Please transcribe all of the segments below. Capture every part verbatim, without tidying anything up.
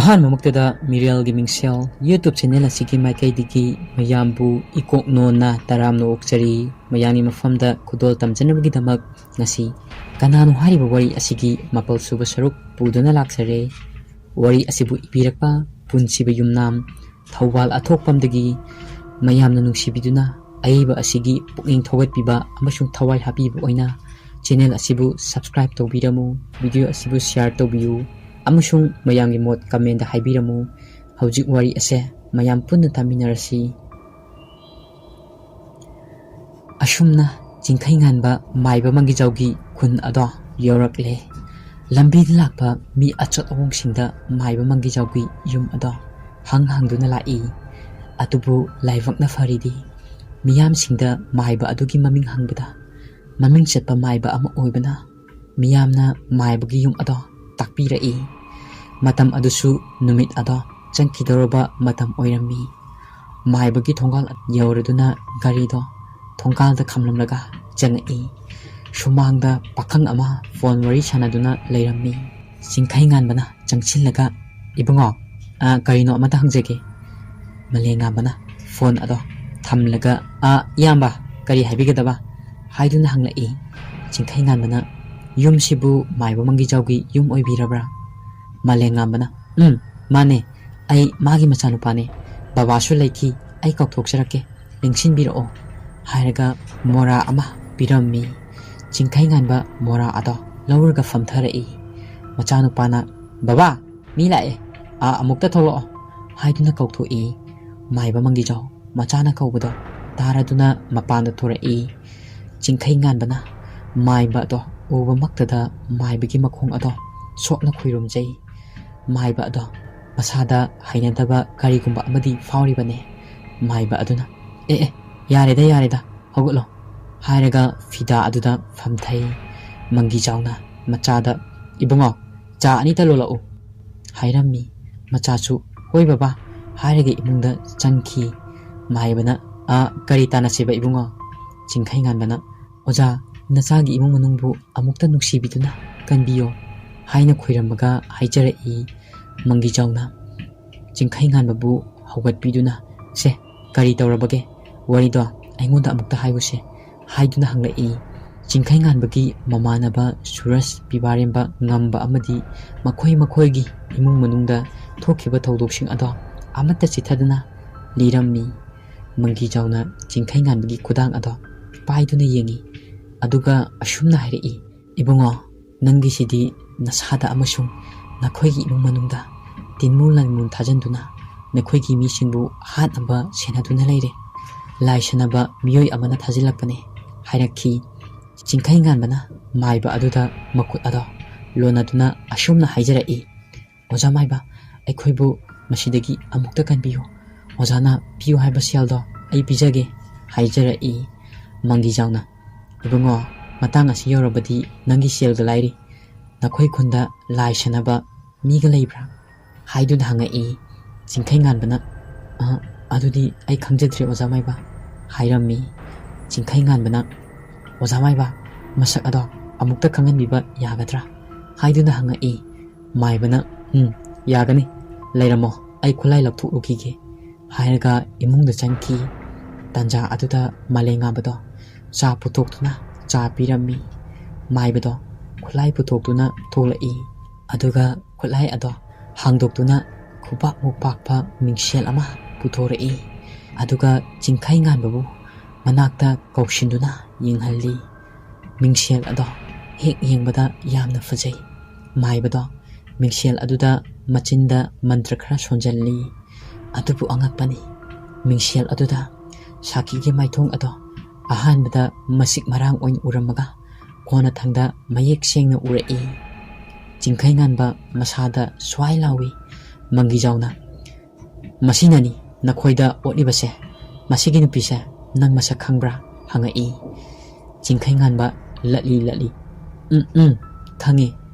ꯑꯍꯥꯟꯕꯃꯛꯇꯗ ꯃꯤꯔꯦꯜꯒꯤ ꯃꯤꯡꯁꯦꯜ YouTube channel ꯑꯁꯤꯒꯤ ꯃꯥꯏꯀꯩꯗꯒꯤ ꯃꯌꯥꯝꯕꯨ ꯏꯀꯣꯛ ꯅꯣꯟꯅ ꯇꯔꯥꯝꯅ ꯑꯣꯛꯆꯔꯤ꯫ ꯃꯌꯥꯝꯒꯤ ꯃꯐꯝꯗ ꯈꯨꯗꯣꯜ ꯇꯝꯖꯅꯕꯒꯤꯗꯃꯛ ꯉꯁꯤ ꯀꯅꯥꯅꯣ ꯍꯥꯏꯔꯤꯕ ꯋꯥꯔꯤ ꯑꯁꯤꯒꯤ ꯃꯥꯄꯜ ꯁꯨꯕ ꯁꯔꯨꯛ ꯄꯨꯗꯨꯅ ꯂꯥꯛꯆꯔꯦ꯫ ꯋꯥꯔꯤ ꯑꯁꯤꯕꯨ ꯏꯕꯤꯔꯛꯄ ꯄꯨꯟꯁꯤꯕ ꯌꯨꯝꯅꯥꯝ ꯊꯧꯕꯥꯜ ꯑꯊꯣꯛꯄꯝꯗꯒꯤ ꯃꯌꯥꯝꯅ ꯅꯨꯡꯁꯤꯕꯤꯗꯨꯅ ꯑꯏꯕ ꯑꯁꯤꯒꯤ ꯄꯨꯛꯅꯤꯡ ꯊꯧꯒꯠꯄꯤꯕ ꯑꯃꯁꯨꯡ ꯊꯋꯥꯏ ꯍꯥꯞꯄꯤꯕ ꯑꯣꯏꯅ ꯆꯦꯅꯦꯜ ꯑꯁꯤꯕꯨ subscribe ꯇꯧꯕꯤꯔꯝꯃꯨ, video ꯑꯁꯤꯕꯨ share ꯇꯧꯕꯤꯌꯨ ꯑꯃꯁꯨꯡ ꯃꯌꯥꯝꯒꯤ ꯃꯣꯠ comment ꯍꯥꯏꯕꯤꯔꯝꯃꯨ꯫ ꯍꯧꯖꯤꯛ ꯋꯥꯔꯤ ꯑꯁꯦ ꯃꯌꯥꯝ ꯄꯨꯟꯅ ꯇꯥꯃꯤꯟꯅꯔꯁꯤ꯫ ꯑꯁꯨꯝꯅ ꯆꯤꯡꯈꯩꯉꯥꯟꯕ ꯃꯥꯏꯕ ꯃꯪꯒꯤꯖꯥꯎꯒꯤ ꯈꯨꯟ ꯑꯗꯣ ꯌꯧꯔꯛꯂꯦ꯫ ꯂꯝꯕꯤꯗ ꯂꯥꯛꯄ ꯃꯤ ꯑꯆꯧ ꯑꯍꯣꯡꯁꯤꯡꯗ ꯃꯥꯏꯕ ꯃꯪꯒꯤꯖꯥꯎꯒꯤ ꯌꯨꯝ ꯑꯗꯣ ꯍꯪ ꯍꯪꯗꯨꯅ ꯂꯥꯛꯏ꯫ ꯑꯗꯨꯕꯨ ꯂꯥꯏꯕꯛꯅ ꯐꯔꯤꯗꯤ ꯃꯤꯌꯥꯝꯁꯤꯡꯗ ꯃꯥꯏꯕ ꯑꯗꯨꯒꯤ ꯃꯃꯤꯡ ꯍꯪꯕꯗ ꯃꯃꯤꯡ ꯆꯠꯄ ꯃꯥꯏꯕ ꯑꯃ ꯑꯣꯏꯕꯅ ꯃꯤꯌꯥꯝꯅ ꯃꯥꯏꯕꯒꯤ ꯌꯨꯝ ꯑꯗꯣ ꯇꯥꯛꯄꯤꯔꯛꯏ꯫ ꯃꯇꯝ ꯑꯗꯨꯁꯨ ꯅꯨꯃꯤꯠ ꯑꯗꯣ ꯆꯪꯈꯤꯗꯧꯔꯕ ꯃꯇꯝ ꯑꯣꯏꯔꯝꯃꯤ꯫ ꯃꯥꯏꯕꯒꯤ ꯊꯣꯡꯒꯥꯜ ꯌꯧꯔꯗꯨꯅ ꯒꯥꯔꯤꯗꯣ ꯊꯣꯡꯒꯥꯜꯗ ꯈꯝꯂꯝꯂꯒ ꯆꯪꯉꯛꯏ꯫ ꯁꯨꯃꯥꯡꯗ ꯄꯥꯈꯪ ꯑꯃ ꯐꯣꯟ ꯋꯥꯔꯤ ꯁꯥꯟꯅꯗꯨꯅ ꯂꯩꯔꯝꯃꯤ꯫ ꯆꯤꯡꯈꯩꯉꯥꯟꯕꯅ ꯆꯪꯁꯤꯜꯂꯒ, "ꯏꯕꯨꯡꯉꯣ, ꯑ, ꯀꯔꯤꯅꯣ ꯑꯃꯇ ꯍꯪꯖꯒꯦ꯫" ꯃꯂꯦꯝꯉꯥꯟꯕꯅ ꯐꯣꯟ ꯑꯗꯣ ꯊꯝꯂꯒ, "ꯑ, ꯏꯌꯥꯝꯕ, ꯀꯔꯤ ꯍꯥꯏꯕꯤꯒꯗꯕ?" ꯍꯥꯏꯗꯨꯅ ꯍꯪꯂꯛꯏ꯫ ꯆꯤꯡꯈꯩꯉꯥꯟꯕꯅ, "ꯌꯨꯝꯁꯤꯕꯨ ꯃꯥꯏꯕ ꯃꯪꯒꯤꯖꯥꯎꯒꯤ ꯌꯨꯝ ꯑꯣꯏꯕꯤꯔꯕ꯭ꯔꯥ?" ꯃꯂꯦꯝꯉꯥꯟꯕꯅ, "ꯎꯝ, ꯃꯥꯅꯦ, ꯑꯩ ꯃꯥꯒꯤ ꯃꯆꯥꯅꯨꯄꯥꯅꯦ꯫ ꯕꯕꯥꯁꯨ ꯂꯩꯈꯤ, ꯑꯩ ꯀꯧꯊꯣꯛꯆꯔꯛꯀꯦ, ꯂꯦꯡꯁꯤꯟꯕꯤꯔꯛꯑꯣ," ꯍꯥꯏꯔꯒ ꯃꯣꯔꯥ ꯑꯃ ꯄꯤꯔꯝꯃꯤ꯫ ꯆꯤꯡꯈꯩꯉꯥꯟꯕ ꯃꯣꯔꯥ ꯑꯗꯣ ꯂꯧꯔꯒ ꯐꯝꯊꯔꯛꯏ꯫ ꯃꯆꯥꯅꯨꯄꯥꯅ, "ꯕꯕꯥ, ꯃꯤ ꯂꯥꯛꯑꯦ, ꯑꯥ ꯑꯃꯨꯛꯇ ꯊꯣꯛꯂꯛꯑꯣ," ꯍꯥꯏꯗꯨꯅ ꯀꯧꯊꯣꯛꯏ꯫ ꯃꯥꯏꯕ ꯃꯪꯒꯤꯖꯥꯎ ꯃꯆꯥꯅ ꯀꯧꯕꯗꯣ ꯇꯥꯔꯗꯨꯅ ꯃꯄꯥꯟꯗ ꯊꯣꯔꯛꯏ꯫ ꯆꯤꯡꯈꯩꯉꯥꯟꯕꯅ ꯃꯥꯏꯕ ꯑꯗꯣ ꯎꯕꯃꯛꯇꯗ ꯃꯥꯏꯕꯒꯤ ꯃꯈꯣꯡ ꯑꯗꯣ ꯁꯣꯛꯅ ꯈꯨꯔꯨꯝꯖꯩ꯫ ꯃꯥꯏꯕ ꯑꯗꯣ ꯃꯁꯥꯗ ꯍꯩꯅꯗꯕ ꯀꯔꯤꯒꯨꯝꯕ ꯑꯃꯗꯤ ꯐꯥꯎꯔꯤꯕꯅꯦ꯫ ꯃꯥꯏꯕ ꯑꯗꯨꯅ, "ꯑꯦ, ꯑꯦ, ꯌꯥꯔꯦꯗ, ꯌꯥꯔꯦꯗ, ꯍꯧꯒꯠꯂꯣ," ꯍꯥꯏꯔꯒ ꯐꯤꯗꯥ ꯑꯗꯨꯗ ꯐꯝꯊꯩ꯫ ꯃꯪꯒꯤꯖꯥꯎꯅ ꯃꯆꯥꯗ, "ꯏꯕꯨꯡꯉꯣ, ꯆꯥ ꯑꯅꯤꯇ ꯂꯣꯜꯂꯛꯎ," ꯍꯥꯏꯔꯝꯃꯤ꯫ ꯃꯆꯥꯁꯨ, "ꯍꯣꯏ ꯕꯕꯥ," ꯍꯥꯏꯔꯒ ꯏꯃꯨꯡꯗ ꯆꯪꯈꯤ꯫ ꯃꯥꯏꯕꯅ, "ꯑ, ꯀꯔꯤ ꯇꯥꯟꯅꯁꯦꯕ ꯏꯕꯨꯡꯉꯣ?" ꯆꯤꯡꯈꯩꯉꯥꯟꯕꯅ, "ꯑꯣꯖꯥ, ꯅꯆꯥꯒꯤ ꯏꯃꯨꯡ ꯃꯅꯨꯡꯕꯨ ꯑꯃꯨꯛꯇ ꯅꯨꯡꯁꯤꯕꯤꯗꯨꯅ ꯀꯟꯕꯤꯌꯣ," ꯍꯥꯏꯅ ꯈꯣꯏꯔꯝꯕꯒ ꯍꯥꯏꯖꯔꯛꯏ꯫ ꯃꯪꯒꯤꯖꯥꯎꯅ ꯆꯤꯡꯈꯩ ꯉꯥꯟꯕꯕꯨ ꯍꯧꯒꯠꯄꯤꯗꯨꯅ, "ꯁꯦ, ꯀꯔꯤ ꯇꯧꯔꯕꯒꯦ? ꯋꯥꯔꯤꯗꯣ ꯑꯩꯉꯣꯟꯗ ꯑꯃꯨꯛꯇ ꯍꯥꯏꯌꯨꯁꯦ" ꯍꯥꯏꯗꯨꯅ ꯍꯪꯂꯛꯏ꯫ ꯆꯤꯡꯈꯩ ꯉꯥꯟꯕꯒꯤ ꯃꯃꯥꯟꯅꯕ ꯁꯨꯔꯖ, ꯄꯤꯕꯥꯔꯦꯝꯕ, ꯉꯝꯕ ꯑꯃꯗꯤ ꯃꯈꯣꯏ ꯃꯈꯣꯏꯒꯤ ꯏꯃꯨꯡ ꯃꯅꯨꯡꯗ ꯊꯣꯛꯈꯤꯕ ꯊꯧꯗꯣꯛꯁꯤꯡ ꯑꯗꯣ ꯑꯃꯠꯇ ꯆꯤꯊꯗꯅ ꯂꯤꯔꯝꯃꯤ꯫ ꯃꯪꯒꯤꯖꯥꯎꯅ ꯆꯤꯡꯈꯩ ꯉꯥꯟꯕꯒꯤ ꯈꯨꯗꯥꯡ ꯑꯗꯣ ꯄꯥꯏꯗꯨꯅ ꯌꯦꯡꯉꯤ, ꯑꯗꯨꯒ ꯑꯁꯨꯝꯅ ꯍꯥꯏꯔꯛꯏ, "ꯏꯕꯨꯡꯉꯣ, ꯅꯪꯒꯤꯁꯤꯗꯤ ꯅꯁꯥꯗ ꯑꯃꯁꯨꯡ ꯅꯈꯣꯏꯒꯤ ꯏꯃꯨꯡ ꯃꯅꯨꯡꯗ ꯇꯤꯟꯃꯨ ꯂꯥꯡꯃꯨ ꯊꯥꯖꯤꯟꯗꯨꯅ ꯅꯈꯣꯏꯒꯤ ꯃꯤꯁꯤꯡꯕꯨ ꯍꯥꯠꯅꯕ ꯁꯦꯟꯅꯗꯨꯅ ꯂꯩꯔꯦ꯫ ꯂꯥꯏ ꯁꯥꯟꯅꯕ ꯃꯤꯑꯣꯏ ꯑꯃꯅ ꯊꯥꯖꯤꯜꯂꯛꯄꯅꯦ" ꯍꯥꯏꯔꯛꯈꯤ꯫ ꯆꯤꯡꯈꯩ ꯉꯥꯟꯕꯅ ꯃꯥꯏꯕ ꯑꯗꯨꯗ ꯃꯈꯨꯠ ꯑꯗꯣ ꯂꯣꯟꯅꯗꯨꯅ ꯑꯁꯨꯝꯅ ꯍꯥꯏꯖꯔꯛꯏ, "ꯑꯣꯖꯥ ꯃꯥꯏꯕ, ꯑꯩꯈꯣꯏꯕꯨ ꯃꯁꯤꯗꯒꯤ ꯑꯃꯨꯛꯇ ꯀꯟꯕꯤꯌꯨ꯫ ꯑꯣꯖꯥꯅ ꯄꯤꯌꯨ ꯍꯥꯏꯕ ꯁꯦꯜꯗꯣ ꯑꯩ ꯄꯤꯖꯒꯦ" ꯍꯥꯏꯖꯔꯛꯏ꯫ ꯃꯪꯒꯤꯖꯥꯎꯅ, "ꯏꯕꯨꯡꯉꯣ, ꯃꯇꯥꯡ ꯑꯁꯤ ꯌꯧꯔꯕꯗꯤ ꯅꯪꯒꯤ ꯁꯦꯜꯒ ꯂꯥꯏꯔꯤ꯫ ꯅꯈꯣꯏ ꯈꯨꯟꯗ ꯂꯥꯏ ꯁꯥꯟꯅꯕ ꯃꯤꯒ ꯂꯩꯕ꯭ꯔꯥ?" ꯍꯥꯏꯗꯨꯅ ꯍꯪꯉꯛꯏ꯫ ꯆꯤꯡꯈꯩ ꯉꯥꯟꯕꯅ, "ꯑ, ꯑꯗꯨꯗꯤ ꯑꯩ ꯈꯪꯖꯗ꯭ꯔꯦ ꯑꯣꯖꯥ ꯃꯥꯏꯕ" ꯍꯥꯏꯔꯝꯃꯤ꯫ ꯆꯤꯡꯈꯩ ꯉꯥꯟꯕꯅ, "ꯑꯣꯖꯥ ꯃꯥꯏꯕ, ꯃꯁꯛ ꯑꯗꯣ ꯑꯃꯨꯛꯇ ꯈꯪꯍꯟꯕꯤꯕ ꯌꯥꯒꯗ꯭ꯔꯥ?" ꯍꯥꯏꯗꯨꯅ ꯍꯪꯉꯛꯏ꯫ ꯃꯥꯏꯕꯅ, "ꯎꯝ, ꯌꯥꯒꯅꯤ, ꯂꯩꯔꯝꯃꯣ, ꯑꯩ ꯈꯨꯠꯂꯥꯏ ꯂꯧꯊꯣꯛꯂꯨꯈꯤꯒꯦ" ꯍꯥꯏꯔꯒ ꯏꯃꯨꯡꯗ ꯆꯪꯈꯤ꯫ ꯇꯥꯟꯖꯥ ꯑꯗꯨꯗ ꯃꯥꯂꯦꯝꯉꯥꯟꯕꯗꯣ ꯆꯥ ꯄꯨꯊꯣꯛꯇꯨꯅ ꯆꯥ ꯄꯤꯔꯝꯃꯤ꯫ ꯃꯥꯏꯕꯗꯣ ꯈꯨꯠꯂꯥꯏ ꯄꯨꯊꯣꯛꯇꯨꯅ ꯊꯣꯛꯂꯛꯏ꯫ ꯑꯗꯨꯒ ꯈꯨꯠꯂꯥꯏ ꯑꯗꯣ ꯍꯥꯡꯗꯣꯛꯇꯨꯅ ꯈꯨꯕꯥꯛꯃꯨꯛ ꯄꯥꯛꯄ ꯃꯤꯡꯁꯦꯜ ꯑꯃ ꯄꯨꯊꯣꯔꯛꯏ꯫ ꯑꯗꯨꯒ ꯆꯤꯡꯈꯩ ꯉꯥꯟꯕꯕꯨ ꯃꯅꯥꯛꯇ ꯀꯧꯁꯤꯟꯗꯨꯅ ꯌꯦꯡꯍꯜꯂꯤ꯫ ꯃꯤꯡꯁꯦꯜ ꯑꯗꯣ ꯍꯦꯛ ꯌꯦꯡꯕꯗ ꯌꯥꯝꯅ ꯐꯖꯩ꯫ ꯃꯥꯏꯕꯗꯣ ꯃꯤꯡꯁꯦꯜ ꯑꯗꯨꯗ ꯃꯆꯤꯟꯗ ꯃꯟꯇ꯭ꯔ ꯈꯔ ꯁꯣꯟꯖꯜꯂꯤ꯫ ꯑꯗꯨꯕꯨ ꯑꯉꯛꯄꯅꯤ, ꯃꯤꯡꯁꯦꯜ ꯑꯗꯨꯗ ꯁꯥꯈꯤꯒꯤ ꯃꯥꯏꯊꯣꯡ ꯑꯗꯣ ꯑꯍꯥꯟꯕꯗ ꯃꯁꯤꯛ ꯃꯔꯥꯡ ꯑꯣꯏꯅ ꯎꯔꯝꯃꯒ ꯀꯣꯟꯅꯊꯪꯗ ꯃꯌꯦꯛ ꯁꯦꯡꯅ ꯎꯔꯛꯏ꯫ ꯆꯤꯡꯈꯩ ꯉꯥꯟꯕ ꯃꯁꯥꯗ ꯁ꯭ꯋꯥꯏ ꯂꯥꯎꯏ꯫ ꯃꯪꯒꯤꯖꯥꯎꯅ, "ꯃꯁꯤꯅꯅꯤ ꯅꯈꯣꯏꯗ ꯑꯣꯠꯂꯤꯕꯁꯦ꯫ ꯃꯁꯤꯒꯤ ꯅꯨꯄꯤꯁꯦ ꯅꯪ ꯃꯁꯛ ꯈꯪꯕ꯭ꯔꯥ?" ꯍꯪꯉꯛꯏ꯫ ꯆꯤꯡꯈꯩ ꯉꯥꯟꯕ ꯂꯠꯂꯤ ꯂꯠꯂꯤ, "ꯎꯝ, ꯎꯝ, ꯈꯪꯉꯤ"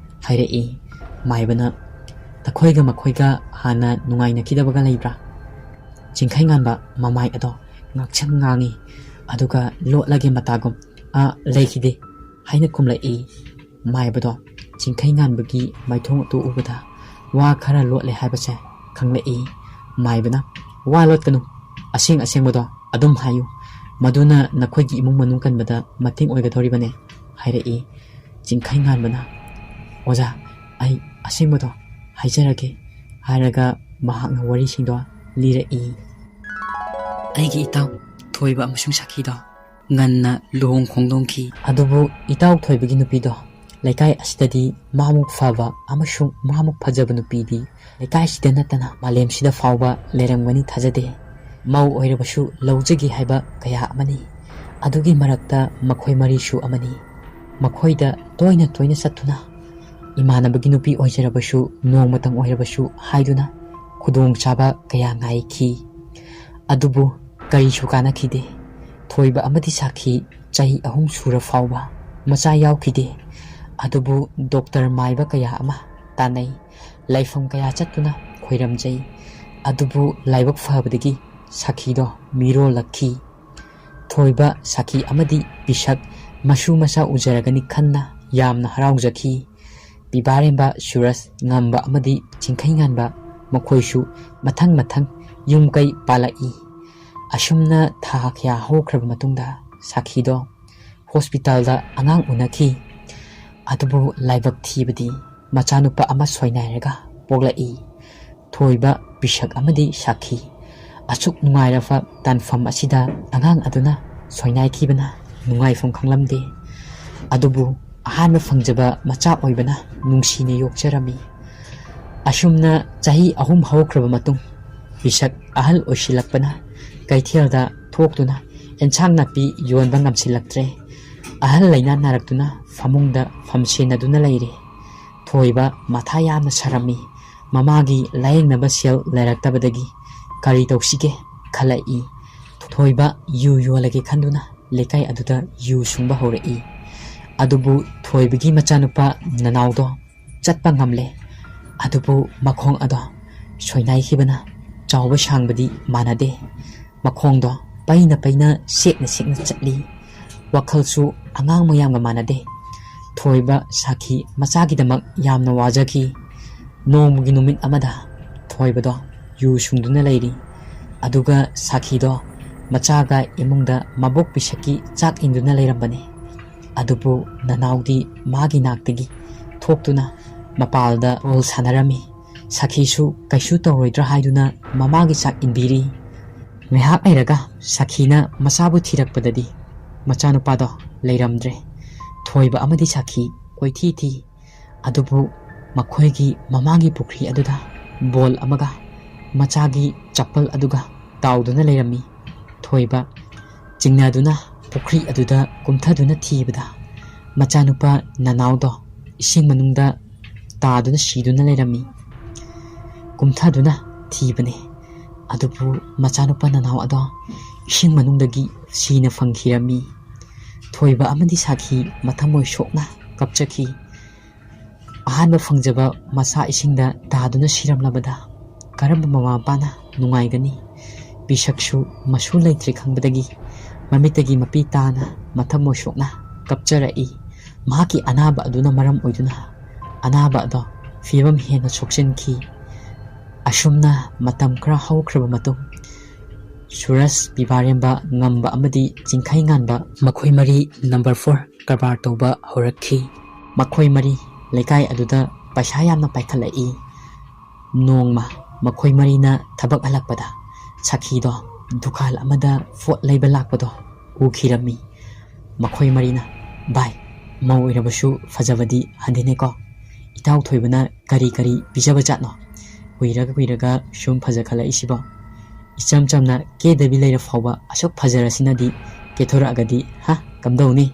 ꯍꯥꯏꯔꯛꯏ꯫ ꯃꯥꯏꯕꯅ, "ꯅꯈꯣꯏꯒ ꯃꯈꯣꯏꯒ ꯍꯥꯟꯅ ꯅꯨꯡꯉꯥꯏꯅꯈꯤꯗꯕꯒ ꯂꯩꯕ꯭ꯔꯥ?" ꯆꯤꯡꯈꯩ ꯉꯥꯟꯕ ꯃꯃꯥꯏ ꯑꯗꯣ ꯉꯥꯛꯁꯪ ꯉꯥꯡꯉꯤ, ꯑꯗꯨꯒ ꯂꯣꯠꯂꯒꯦ ꯃꯇꯥꯒꯨꯝ, "ꯑꯥ, ꯂꯩꯈꯤꯗꯦ" ꯍꯥꯏꯅ ꯈꯨꯝꯂꯛꯏ꯫ ꯃꯥꯏꯕꯗꯣ ꯆꯤꯡꯈꯩ ꯉꯥꯟꯕꯒꯤ ꯃꯥꯏꯊꯣꯡ ꯑꯗꯨ ꯎꯕꯗ ꯋꯥ ꯈꯔ ꯂꯣꯠꯂꯦ ꯍꯥꯏꯕꯁꯦ ꯈꯪꯂꯛꯏ꯫ ꯃꯥꯏꯕꯅ, "ꯋꯥ ꯂꯣꯠꯀꯅꯨ, ꯑꯁꯦꯡ ꯑꯁꯦꯡꯕꯗꯣ ꯑꯗꯨꯝ ꯍꯥꯏꯌꯨ, ꯃꯗꯨꯅ ꯅꯈꯣꯏꯒꯤ ꯏꯃꯨꯡ ꯃꯅꯨꯡ ꯀꯟꯕꯗ ꯃꯇꯦꯡ ꯑꯣꯏꯒꯗꯧꯔꯤꯕꯅꯦ" ꯍꯥꯏꯔꯛꯏ꯫ ꯆꯤꯡꯈꯩ ꯉꯥꯟꯕꯅ, "ꯑꯣꯖꯥ, ꯑꯩ ꯑꯁꯦꯡꯕꯗꯣ ꯍꯥꯏꯖꯔꯒꯦ" ꯍꯥꯏꯔꯒ ꯃꯍꯥꯛꯅ ꯋꯥꯔꯤꯁꯤꯡꯗꯣ ꯂꯤꯔꯛꯏ꯫ ꯑꯩꯒꯤ ꯏꯇꯥꯎ ꯊꯣꯏꯕ ꯑꯃꯁꯨꯡ ꯁꯥꯈꯤꯗꯣ ꯉꯟꯅ ꯂꯨꯍꯣꯡ ꯈꯣꯡꯗꯣꯡꯈꯤ꯫ ꯑꯗꯨꯕꯨ ꯏꯇꯥꯎ ꯊꯣꯏꯕꯒꯤ ꯅꯨꯄꯤꯗꯣ ꯂꯩꯀꯥꯏ ꯑꯁꯤꯗꯗꯤ ꯃꯥꯃꯨꯛ ꯐꯕ ꯑꯃꯁꯨꯡ ꯃꯥꯃꯨꯛ ꯐꯖꯕ ꯅꯨꯄꯤꯗꯤ ꯂꯩꯀꯥꯏꯁꯤꯗ ꯅꯠꯇꯅ ꯃꯥꯂꯦꯝꯁꯤꯗ ꯐꯥꯎꯕ ꯂꯩꯔꯝꯒꯅꯤ ꯊꯥꯖꯗꯦ꯫ ꯃꯧ ꯑꯣꯏꯔꯕꯁꯨ ꯂꯧꯖꯒꯦ ꯍꯥꯏꯕ ꯀꯌꯥ ꯑꯃꯅꯤ꯫ ꯑꯗꯨꯒꯤ ꯃꯔꯛꯇ ꯃꯈꯣꯏ ꯃꯔꯤꯁꯨ ꯑꯃꯅꯤ꯫ ꯃꯈꯣꯏꯗ ꯇꯣꯏꯅ ꯇꯣꯏꯅ ꯆꯠꯇꯨꯅ ꯏꯃꯥꯟꯅꯕꯒꯤ ꯅꯨꯄꯤ ꯑꯣꯏꯖꯔꯕꯁꯨ ꯅꯣꯡꯃꯇꯪ ꯑꯣꯏꯔꯕꯁꯨ ꯍꯥꯏꯗꯨꯅ ꯈꯨꯗꯣꯡꯆꯥꯕ ꯀꯌꯥ ꯉꯥꯏꯈꯤ꯫ ꯑꯗꯨꯕꯨ ꯀꯔꯤꯁꯨ ꯀꯥꯟꯅꯈꯤꯗꯦ꯫ ꯊꯣꯏꯕ ꯑꯃꯗꯤ ꯁꯥꯈꯤ ꯆꯍꯤ ꯑꯍꯨꯝ ꯁꯨꯔ ꯐꯥꯎꯕ ꯃꯆꯥ ꯌꯥꯎꯈꯤꯗꯦ꯫ ꯑꯗꯨꯕꯨ ꯗꯣꯛꯇꯔ ꯃꯥꯏꯕ ꯀꯌꯥ ꯑꯃ ꯇꯥꯟꯅꯩ꯫ ꯂꯥꯏꯐꯝ ꯀꯌꯥ ꯆꯠꯇꯨꯅ ꯈꯣꯏꯔꯝꯖꯩ꯫ ꯑꯗꯨꯕꯨ ꯂꯥꯏꯕꯛ ꯐꯕꯗꯒꯤ ꯁꯥꯈꯤꯗꯣ ꯃꯤꯔꯣꯜꯂꯛꯈꯤ꯫ ꯊꯣꯏꯕ ꯁꯥꯈꯤ ꯑꯃꯗꯤ ꯄꯤꯁꯛ ꯃꯁꯨ ꯃꯆꯥ ꯎꯖꯔꯒꯅꯤ ꯈꯟꯅ ꯌꯥꯝꯅ ꯍꯔꯥꯎꯖꯈꯤ꯫ ꯄꯤꯕꯥꯔꯦꯝꯕ ꯁꯨꯔꯖ, ꯉꯝꯕ ꯑꯃꯗꯤ ꯆꯤꯡꯈꯩ ꯉꯥꯟꯕ ꯃꯈꯣꯏꯁꯨ ꯃꯊꯪ ꯃꯊꯪ ꯌꯨꯝ ꯀꯩ ꯄꯥꯜꯂꯛꯏ꯫ ꯑꯁꯨꯝꯅ ꯊꯥ ꯀꯌꯥ ꯍꯧꯈ꯭ꯔꯕ ꯃꯇꯨꯡꯗ ꯁꯥꯈꯤꯗꯣ ꯍꯣꯁꯄꯤꯇꯥꯜꯗ ꯑꯉꯥꯡ ꯎꯅꯈꯤ꯫ ꯑꯗꯨꯕꯨ ꯂꯥꯏꯕꯛ ꯊꯤꯕꯗꯤ ꯃꯆꯥꯅꯨꯄꯥ ꯑꯃ ꯁꯣꯏꯅꯥꯏꯔꯒ ꯄꯣꯛꯂꯛꯏ꯫ ꯊꯣꯏꯕ, ꯄꯤꯁꯛ ꯑꯃꯗꯤ ꯁꯥꯈꯤ꯫ ꯑꯁꯨꯛ ꯅꯨꯡꯉꯥꯏꯔꯕ ꯇꯥꯟꯐꯝ ꯑꯁꯤꯗ ꯑꯉꯥꯡ ꯑꯗꯨꯅ ꯁꯣꯏꯅꯥꯏꯈꯤꯕꯅ ꯅꯨꯡꯉꯥꯏꯐꯝ ꯈꯪꯂꯝꯗꯦ꯫ ꯑꯗꯨꯕꯨ ꯑꯍꯥꯟꯕ ꯐꯪꯖꯕ ꯃꯆꯥ ꯑꯣꯏꯕꯅ ꯅꯨꯡꯁꯤꯅ ꯌꯣꯛꯆꯔꯝꯃꯤ꯫ ꯑꯁꯨꯝꯅ ꯆꯍꯤ ꯑꯍꯨꯝ ꯍꯧꯈ꯭ꯔꯕ ꯃꯇꯨꯡ, ꯄꯤꯁꯛ ꯑꯍꯜ ꯑꯣꯏꯁꯤꯜꯂꯛꯄꯅ ꯀꯩꯊꯦꯜꯗ ꯊꯣꯛꯇꯨꯅ ꯑꯦꯟꯁꯥꯡ ꯅꯥꯄꯤ ꯌꯣꯟꯕ ꯉꯝꯁꯤꯜꯂꯛꯇ꯭ꯔꯦ꯫ ꯑꯍꯜ ꯂꯩꯅꯥ ꯅꯥꯔꯛꯇꯨꯅ ꯐꯃꯨꯡꯗ ꯐꯝꯁꯦꯟꯅꯗꯨꯅ ꯂꯩꯔꯦ꯫ ꯊꯣꯏꯕ ꯃꯊꯥ ꯌꯥꯝꯅ ꯁꯥꯔꯝꯃꯤ꯫ ꯃꯃꯥꯒꯤ ꯂꯥꯌꯦꯡꯅꯕ ꯁꯦꯜ ꯂꯩꯔꯛꯇꯕꯗꯒꯤ ꯀꯔꯤ ꯇꯧꯁꯤꯒꯦ ꯈꯜꯂꯛꯏ꯫ ꯊꯣꯏꯕ ꯌꯨ ꯌꯣꯜꯂꯒꯦ ꯈꯟꯗꯨꯅ ꯂꯩꯀꯥꯏ ꯑꯗꯨꯗ ꯌꯨ ꯁꯨꯡꯕ ꯍꯧꯔꯛꯏ꯫ ꯑꯗꯨꯕꯨ ꯊꯣꯏꯕꯒꯤ ꯃꯆꯥꯅꯨꯄꯥ ꯅꯅꯥꯎꯗꯣ ꯆꯠꯄ ꯉꯝꯂꯦ꯫ ꯑꯗꯨꯕꯨ ꯃꯈꯣꯡ ꯑꯗꯣ ꯁꯣꯏꯅꯥꯏꯈꯤꯕꯅ ꯆꯥꯎꯕ ꯁꯥꯡꯕꯗꯤ ꯃꯥꯟꯅꯗꯦ꯫ ꯃꯈꯣꯡꯗꯣ ꯄꯩꯅ ꯄꯩꯅ ꯁꯦꯛꯅ ꯁꯦꯛꯅ ꯆꯠꯂꯤ꯫ ꯋꯥꯈꯜꯁꯨ ꯑꯉꯥꯡ ꯃꯌꯥꯝꯒ ꯃꯥꯟꯅꯗꯦ꯫ ꯊꯣꯏꯕ ꯁꯥꯈꯤ ꯃꯆꯥꯒꯤꯗꯃꯛ ꯌꯥꯝꯅ ꯋꯥꯖꯈꯤ꯫ ꯅꯣꯡꯃꯒꯤ ꯅꯨꯃꯤꯠ ꯑꯃꯗ ꯊꯣꯏꯕꯗꯣ ꯌꯨ ꯁꯨꯡꯗꯨꯅ ꯂꯩꯔꯤ꯫ ꯑꯗꯨꯒ ꯁꯥꯈꯤꯗꯣ ꯃꯆꯥꯒ ꯏꯃꯨꯡꯗ ꯃꯕꯣꯛ ꯄꯤꯁꯛꯀꯤ ꯆꯥꯛ ꯏꯟꯗꯨꯅ ꯂꯩꯔꯝꯕꯅꯤ꯫ ꯑꯗꯨꯕꯨ ꯅꯅꯥꯎꯗꯤ ꯃꯥꯒꯤ ꯅꯥꯛꯇꯒꯤ ꯊꯣꯛꯇꯨꯅ ꯃꯄꯥꯜꯗ ꯕꯣꯜ ꯁꯥꯟꯅꯔꯝꯃꯤ꯫ ꯁꯥꯈꯤꯁꯨ ꯀꯩꯁꯨ ꯇꯧꯔꯣꯏꯗ꯭ꯔꯥ ꯍꯥꯏꯗꯨꯅ ꯃꯃꯥꯒꯤ ꯆꯥꯛ ꯏꯟꯕꯤꯔꯤ꯫ ꯉꯥꯏꯍꯥꯛ ꯂꯩꯔꯒ ꯁꯥꯈꯤꯅ ꯃꯆꯥꯕꯨ ꯊꯤꯔꯛꯄꯗꯗꯤ ꯃꯆꯥꯅꯨꯄꯥꯗꯣ ꯂꯩꯔꯝꯗ꯭ꯔꯦ꯫ ꯊꯣꯏꯕ ꯑꯃꯗꯤ ꯁꯥꯈꯤ ꯀꯣꯏꯊꯤ ꯊꯤ꯫ ꯑꯗꯨꯕꯨ ꯃꯈꯣꯏꯒꯤ ꯃꯃꯥꯡꯒꯤ ꯄꯨꯈ꯭ꯔꯤ ꯑꯗꯨꯗ ꯕꯣꯜ ꯑꯃꯒ ꯃꯆꯥꯒꯤ ꯆꯄꯜ ꯑꯗꯨꯒ ꯇꯥꯎꯗꯨꯅ ꯂꯩꯔꯝꯃꯤ꯫ ꯊꯣꯏꯕ ꯆꯤꯡꯅꯗꯨꯅ ꯄꯨꯈ꯭ꯔꯤ ꯑꯗꯨꯗ ꯀꯨꯝꯊꯗꯨꯅ ꯊꯤꯕꯗ ꯃꯆꯥꯅꯨꯄꯥ ꯅꯅꯥꯎꯗꯣ ꯏꯁꯤꯡ ꯃꯅꯨꯡꯗ ꯇꯥꯗꯨꯅ ꯁꯤꯗꯨꯅ ꯂꯩꯔꯝꯃꯤ꯫ ꯀꯨꯝꯊꯗꯨꯅ ꯊꯤꯕꯅꯤ꯫ ꯑꯗꯨꯕꯨ ꯃꯆꯥꯅꯨꯄꯥ ꯅꯅꯥꯎ ꯑꯗꯣ ꯏꯁꯤꯡ ꯃꯅꯨꯡꯗꯒꯤ ꯁꯤꯅ ꯐꯪꯈꯤꯔꯝꯃꯤ꯫ ꯊꯣꯏꯕ ꯑꯃꯗꯤ ꯁꯥꯈꯤ ꯃꯊꯃꯣꯏ ꯁꯣꯛꯅ ꯀꯞꯆꯈꯤ꯫ ꯑꯍꯥꯟꯕ ꯐꯪꯖꯕ ꯃꯆꯥ ꯏꯁꯤꯡꯗ ꯇꯥꯗꯨꯅ ꯁꯤꯔꯝꯂꯕꯗ ꯀꯔꯝꯕ ꯃꯃꯥ ꯃꯄꯥꯅ ꯅꯨꯡꯉꯥꯏꯒꯅꯤ? ꯄꯤꯁꯛꯁꯨ ꯃꯁꯨ ꯂꯩꯇ꯭ꯔꯦ ꯈꯪꯕꯗꯒꯤ ꯃꯃꯤꯠꯇꯒꯤ ꯃꯄꯤ ꯇꯥꯅ ꯃꯊꯃꯣꯏ ꯁꯣꯛꯅ ꯀꯞꯆꯔꯛꯏ꯫ ꯃꯍꯥꯛꯀꯤ ꯑꯅꯥꯕ ꯑꯗꯨꯅ ꯃꯔꯝ ꯑꯣꯏꯗꯨꯅ ꯑꯅꯥꯕ ꯑꯗꯣ ꯐꯤꯕꯝ ꯍꯦꯟꯅ ꯁꯣꯛꯆꯤꯟꯈꯤ꯫ ꯑꯁꯨꯝꯅ ꯃꯇꯝ ꯈꯔ ꯍꯧꯈ꯭ꯔꯕ ꯃꯇꯨꯡ ꯁꯨꯔꯖ, ꯄꯤꯕꯥꯔꯦꯝꯕ, ꯉꯝꯕ ꯑꯃꯗꯤ ꯆꯤꯡꯈꯩ ꯉꯥꯟꯕ ꯃꯈꯣꯏ ꯃꯔꯤ ꯅꯝꯕꯔ ꯐꯣꯔ ꯀꯔꯕꯥꯔ ꯇꯧꯕ ꯍꯧꯔꯛꯈꯤ꯫ ꯃꯈꯣꯏ ꯃꯔꯤ ꯂꯩꯀꯥꯏ ꯑꯗꯨꯗ ꯄꯩꯁꯥ ꯌꯥꯝꯅ ꯄꯥꯏꯈꯠꯂꯛꯏ꯫ ꯅꯣꯡꯃ ꯃꯈꯣꯏ ꯃꯔꯤꯅ ꯊꯕꯛ ꯍꯜꯂꯛꯄꯗ ꯁꯥꯈꯤꯗꯣ ꯗꯨꯀꯥꯟ ꯑꯃꯗ ꯄꯣꯠ ꯂꯩꯕ ꯂꯥꯛꯄꯗꯣ ꯎꯈꯤꯔꯝꯃꯤ꯫ ꯃꯈꯣꯏ ꯃꯔꯤꯅ, "ꯚꯥꯏ, ꯃꯧ ꯑꯣꯏꯔꯕꯁꯨ ꯐꯖꯕꯗꯤ ꯍꯟꯊꯤꯅꯦꯀꯣ꯫ ꯏꯇꯥꯎ ꯊꯣꯏꯕꯅ ꯀꯔꯤ ꯀꯔꯤ ꯄꯤꯖꯕ ꯖꯥꯠꯅꯣ? ꯀꯨꯏꯔꯒ ꯀꯨꯏꯔꯒ ꯁꯨꯝ ꯐꯖꯈꯠꯂꯛꯏꯁꯤꯕꯣ? ꯏꯆꯝ ꯆꯝꯅ ꯀꯦꯗꯕꯤ ꯂꯩꯔ ꯐꯥꯎꯕ ꯑꯁꯨꯛ ꯐꯖꯔꯁꯤꯅꯗꯤ ꯀꯦꯊꯣꯔꯛꯑꯒꯗꯤ, ꯍꯥ, ꯀꯝꯗꯧꯅꯤ?"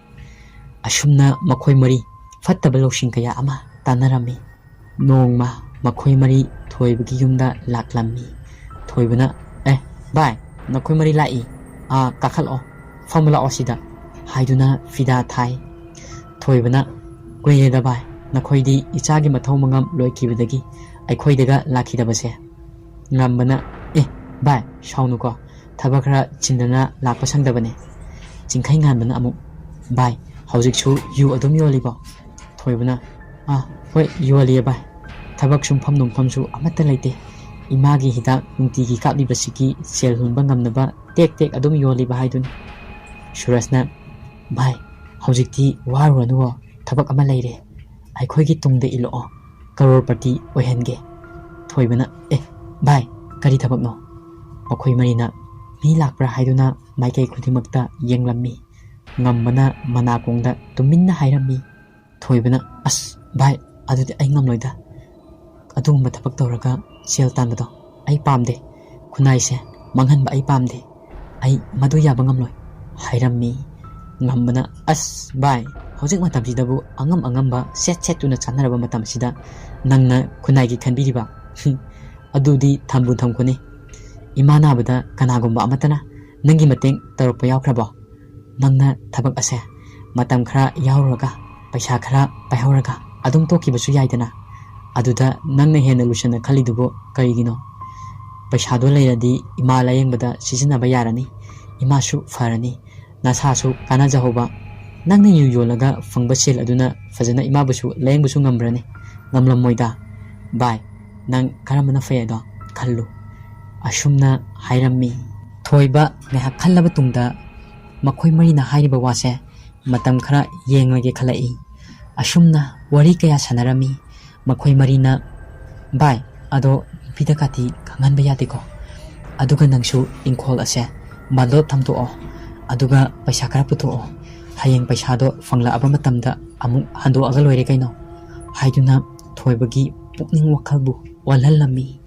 ꯑꯁꯨꯝꯅ ꯃꯈꯣꯏ ꯃꯔꯤ ꯐꯠꯇꯕ ꯂꯧꯁꯤꯡ ꯀꯌꯥ ꯑꯃ ꯇꯥꯟꯅꯔꯝꯃꯤ꯫ ꯅꯣꯡꯃ ꯃꯈꯣꯏ ꯃꯔꯤ ꯊꯣꯏꯕꯒꯤ ꯌꯨꯝꯗ ꯂꯥꯛꯂꯝꯃꯤ꯫ ꯊꯣꯏꯕꯅ, "ꯑꯦ, ꯚꯥꯏ, ꯅꯈꯣꯏ ꯃꯔꯤ ꯂꯥꯛꯏ꯫ ꯑꯥ, ꯀꯥꯈꯠꯂꯛꯑꯣ, ꯐꯝꯃꯨ ꯂꯥꯛꯑꯣ ꯁꯤꯗ," ꯍꯥꯏꯗꯨꯅ ꯐꯤꯗꯥ ꯊꯥꯏ꯫ ꯊꯣꯏꯕꯅ, "ꯀꯨꯏꯔꯦꯗ ꯚꯥꯏ, ꯅꯈꯣꯏꯗꯤ ꯏꯆꯥꯒꯤ ꯃꯊꯧ ꯃꯉꯝ ꯂꯣꯏꯈꯤꯕꯗꯒꯤ ꯑꯩꯈꯣꯏꯗꯒ ꯂꯥꯛꯈꯤꯗꯕꯁꯦ?" ꯉꯝꯕꯅ, "ꯑꯦ ꯚꯥꯏ, ꯁꯥꯎꯅꯨꯀꯣ, ꯊꯕꯛ ꯈꯔ ꯆꯤꯟꯗꯅ ꯂꯥꯛꯄ ꯁꯪꯗꯕꯅꯦ꯫" ꯆꯤꯡꯈꯩ ꯉꯥꯟꯕꯅ ꯑꯃꯨꯛ, "ꯚꯥꯏ, ꯍꯧꯖꯤꯛꯁꯨ ꯌꯨ ꯑꯗꯨꯝ ꯌꯣꯜꯂꯤꯕꯣ?" ꯊꯣꯏꯕꯅ, "ꯑꯥ, ꯍꯣꯏ, ꯌꯣꯜꯂꯤꯌꯦ ꯚꯥꯏ꯫ ꯊꯕꯛ ꯁꯨꯝꯐꯝ ꯅꯣꯝꯐꯝꯁꯨ ꯑꯃꯠꯇ ꯂꯩꯇꯦ꯫ ꯏꯃꯥꯒꯤ ꯍꯤꯗꯥꯛ ꯅꯨꯡꯇꯤꯒꯤ ꯀꯥꯞꯂꯤꯕꯁꯤꯒꯤ ꯁꯦꯜ ꯍꯨꯟꯕ ꯉꯝꯅꯕ ꯇꯦꯛ ꯇꯦꯛ ꯑꯗꯨꯝ ꯌꯣꯜꯂꯤꯕ ꯍꯥꯏꯗꯨꯅꯤ꯫ ꯁꯨꯔꯖꯅ, "ꯚꯥꯏ, ꯍꯧꯖꯤꯛꯇꯤ ꯋꯥꯔꯨꯔꯅꯨꯋꯣ, ꯊꯕꯛ ꯑꯃ ꯂꯩꯔꯦ꯫ ꯑꯩꯈꯣꯏꯒꯤ ꯇꯨꯡꯗ ꯏꯜꯂꯛꯑꯣ, ꯀꯔꯣꯔꯄꯇꯤ ꯑꯣꯏꯍꯟꯒꯦ꯫" ꯊꯣꯏꯕꯅ, "ꯑꯦ ꯚꯥꯏ, ꯀꯔꯤ ꯊꯕꯛꯅꯣ?" ꯃꯈꯣꯏ ꯃꯔꯤꯅ ꯃꯤ ꯂꯥꯛꯄ꯭ꯔꯥ ꯍꯥꯏꯗꯨꯅ ꯃꯥꯏꯀꯩ ꯈꯨꯗꯤꯡꯃꯛꯇ ꯌꯦꯡꯂꯝꯃꯤ꯫ ꯉꯝꯕꯅ ꯃꯅꯥꯀꯣꯡꯗ ꯇꯨꯃꯤꯟꯅ ꯍꯥꯏꯔꯝꯃꯤ꯫ ꯊꯣꯏꯕꯅ, "ꯑꯁ ꯚꯥꯏ, ꯑꯗꯨꯗꯤ ꯑꯩ ꯉꯝꯂꯣꯏꯗ꯫ ꯑꯗꯨꯒꯨꯝꯕ ꯊꯕꯛ ꯇꯧꯔꯒ ꯁꯦꯜ ꯇꯥꯟꯕꯗꯣ ꯑꯩ ꯄꯥꯝꯗꯦ꯫ ꯈꯨꯟꯅꯥꯏꯁꯦ ꯃꯥꯡꯍꯟꯕ ꯑꯩ ꯄꯥꯝꯗꯦ꯫ ꯑꯩ ꯃꯗꯨ ꯌꯥꯕ ꯉꯝꯂꯣꯏ," ꯍꯥꯏꯔꯝꯃꯤ꯫ ꯉꯝꯕꯅ, "ꯑꯁ ꯚꯥꯏ, ꯍꯧꯖꯤꯛ ꯃꯇꯝꯁꯤꯗꯕꯨ ꯑꯉꯝ ꯑꯉꯝꯕ ꯁꯦꯠ ꯁꯦꯠꯇꯨꯅ ꯆꯥꯟꯅꯔꯕ ꯃꯇꯝꯁꯤꯗ ꯅꯪꯅ ꯈꯨꯟꯅꯥꯏꯒꯤ ꯈꯟꯕꯤꯔꯤꯕ? ꯍꯨꯝ, ꯑꯗꯨꯗꯤ ꯊꯝꯕꯨ ꯊꯝꯈꯣꯅꯦ꯫ ꯏꯃꯥ ꯅꯥꯕꯗ ꯀꯅꯥꯒꯨꯝꯕ ꯑꯃꯠꯇꯅ ꯅꯪꯒꯤ ꯃꯇꯦꯡ ꯇꯧꯔꯛꯄ ꯌꯥꯎꯈ꯭ꯔꯕꯣ? ꯅꯪꯅ ꯊꯕꯛ ꯑꯁꯦ ꯃꯇꯝ ꯈꯔ ꯌꯥꯎꯔꯨꯔꯒ ꯄꯩꯁꯥ ꯈꯔ ꯄꯥꯏꯍꯧꯔꯒ ꯑꯗꯨꯝ ꯇꯣꯛꯈꯤꯕꯁꯨ ꯌꯥꯏꯗꯅ꯫ ꯑꯗꯨꯗ ꯅꯪꯅ ꯍꯦꯟꯅ ꯂꯨꯁꯟꯅ ꯈꯜꯂꯤꯗꯨꯕꯨ ꯀꯔꯤꯒꯤꯅꯣ? ꯄꯩꯁꯥꯗꯣ ꯂꯩꯔꯗꯤ ꯏꯃꯥ ꯂꯥꯌꯦꯡꯕꯗ ꯁꯤꯖꯤꯟꯅꯕ ꯌꯥꯔꯅꯤ, ꯏꯃꯥꯁꯨ ꯐꯔꯅꯤ, ꯅꯁꯥꯁꯨ ꯀꯥꯟꯅꯖꯍꯧꯕ꯫ ꯅꯪꯅ ꯌꯨ ꯌꯣꯜꯂꯒ ꯐꯪꯕ ꯁꯦꯜ ꯑꯗꯨꯅ ꯐꯖꯅ ꯏꯃꯥꯕꯨꯁꯨ ꯂꯥꯌꯦꯡꯕꯁꯨ ꯉꯝꯕ꯭ꯔꯅꯤ? ꯉꯝꯂꯝꯃꯣꯏꯗ꯫ ꯚꯥꯏ, ꯅꯪ ꯀꯔꯝꯕꯅ ꯐꯩ ꯑꯗꯣ ꯈꯜꯂꯨ," ꯑꯁꯨꯝꯅ ꯍꯥꯏꯔꯝꯃꯤ꯫ ꯊꯣꯏꯕ ꯉꯥꯏꯍꯥꯛ ꯈꯜꯂꯕ ꯇꯨꯡꯗ ꯃꯈꯣꯏ ꯃꯔꯤꯅ ꯍꯥꯏꯔꯤꯕ ꯋꯥꯁꯦ ꯃꯇꯝ ꯈꯔ ꯌꯦꯡꯂꯒꯦ ꯈꯜꯂꯛꯏ꯫ ꯑꯁꯨꯝꯅ ꯋꯥꯔꯤ ꯀꯌꯥ ꯁꯥꯟꯅꯔꯝꯃꯤ꯫ ꯃꯈꯣꯏ ꯃꯔꯤꯅ, "ꯚꯥꯏ, ꯑꯗꯣ ꯅꯨꯄꯤꯗ ꯀꯥꯇꯤ ꯈꯪꯍꯟꯕ ꯌꯥꯗꯦꯀꯣ꯫ ꯑꯗꯨꯒ ꯅꯪꯁꯨ ꯏꯪꯈꯣꯜ ꯑꯁꯦ ꯕꯟꯗꯣꯞ ꯊꯝꯗꯣꯛꯑꯣ, ꯑꯗꯨꯒ ꯄꯩꯁꯥ ꯈꯔ ꯄꯨꯊꯣꯛꯑꯣ꯫ ꯍꯌꯦꯡ ꯄꯩꯁꯥꯗꯣ ꯐꯪꯂꯛꯑꯕ ꯃꯇꯝꯗ ꯑꯃꯨꯛ ꯍꯟꯗꯣꯛꯑꯒ ꯂꯣꯏꯔꯦ ꯀꯩꯅꯣ," ꯍꯥꯏꯗꯨꯅ ꯊꯣꯏꯕꯒꯤ ꯄꯨꯛꯅꯤꯡ ꯋꯥꯈꯜꯕꯨ ꯋꯥꯜꯍꯜꯂꯝꯃꯤ꯫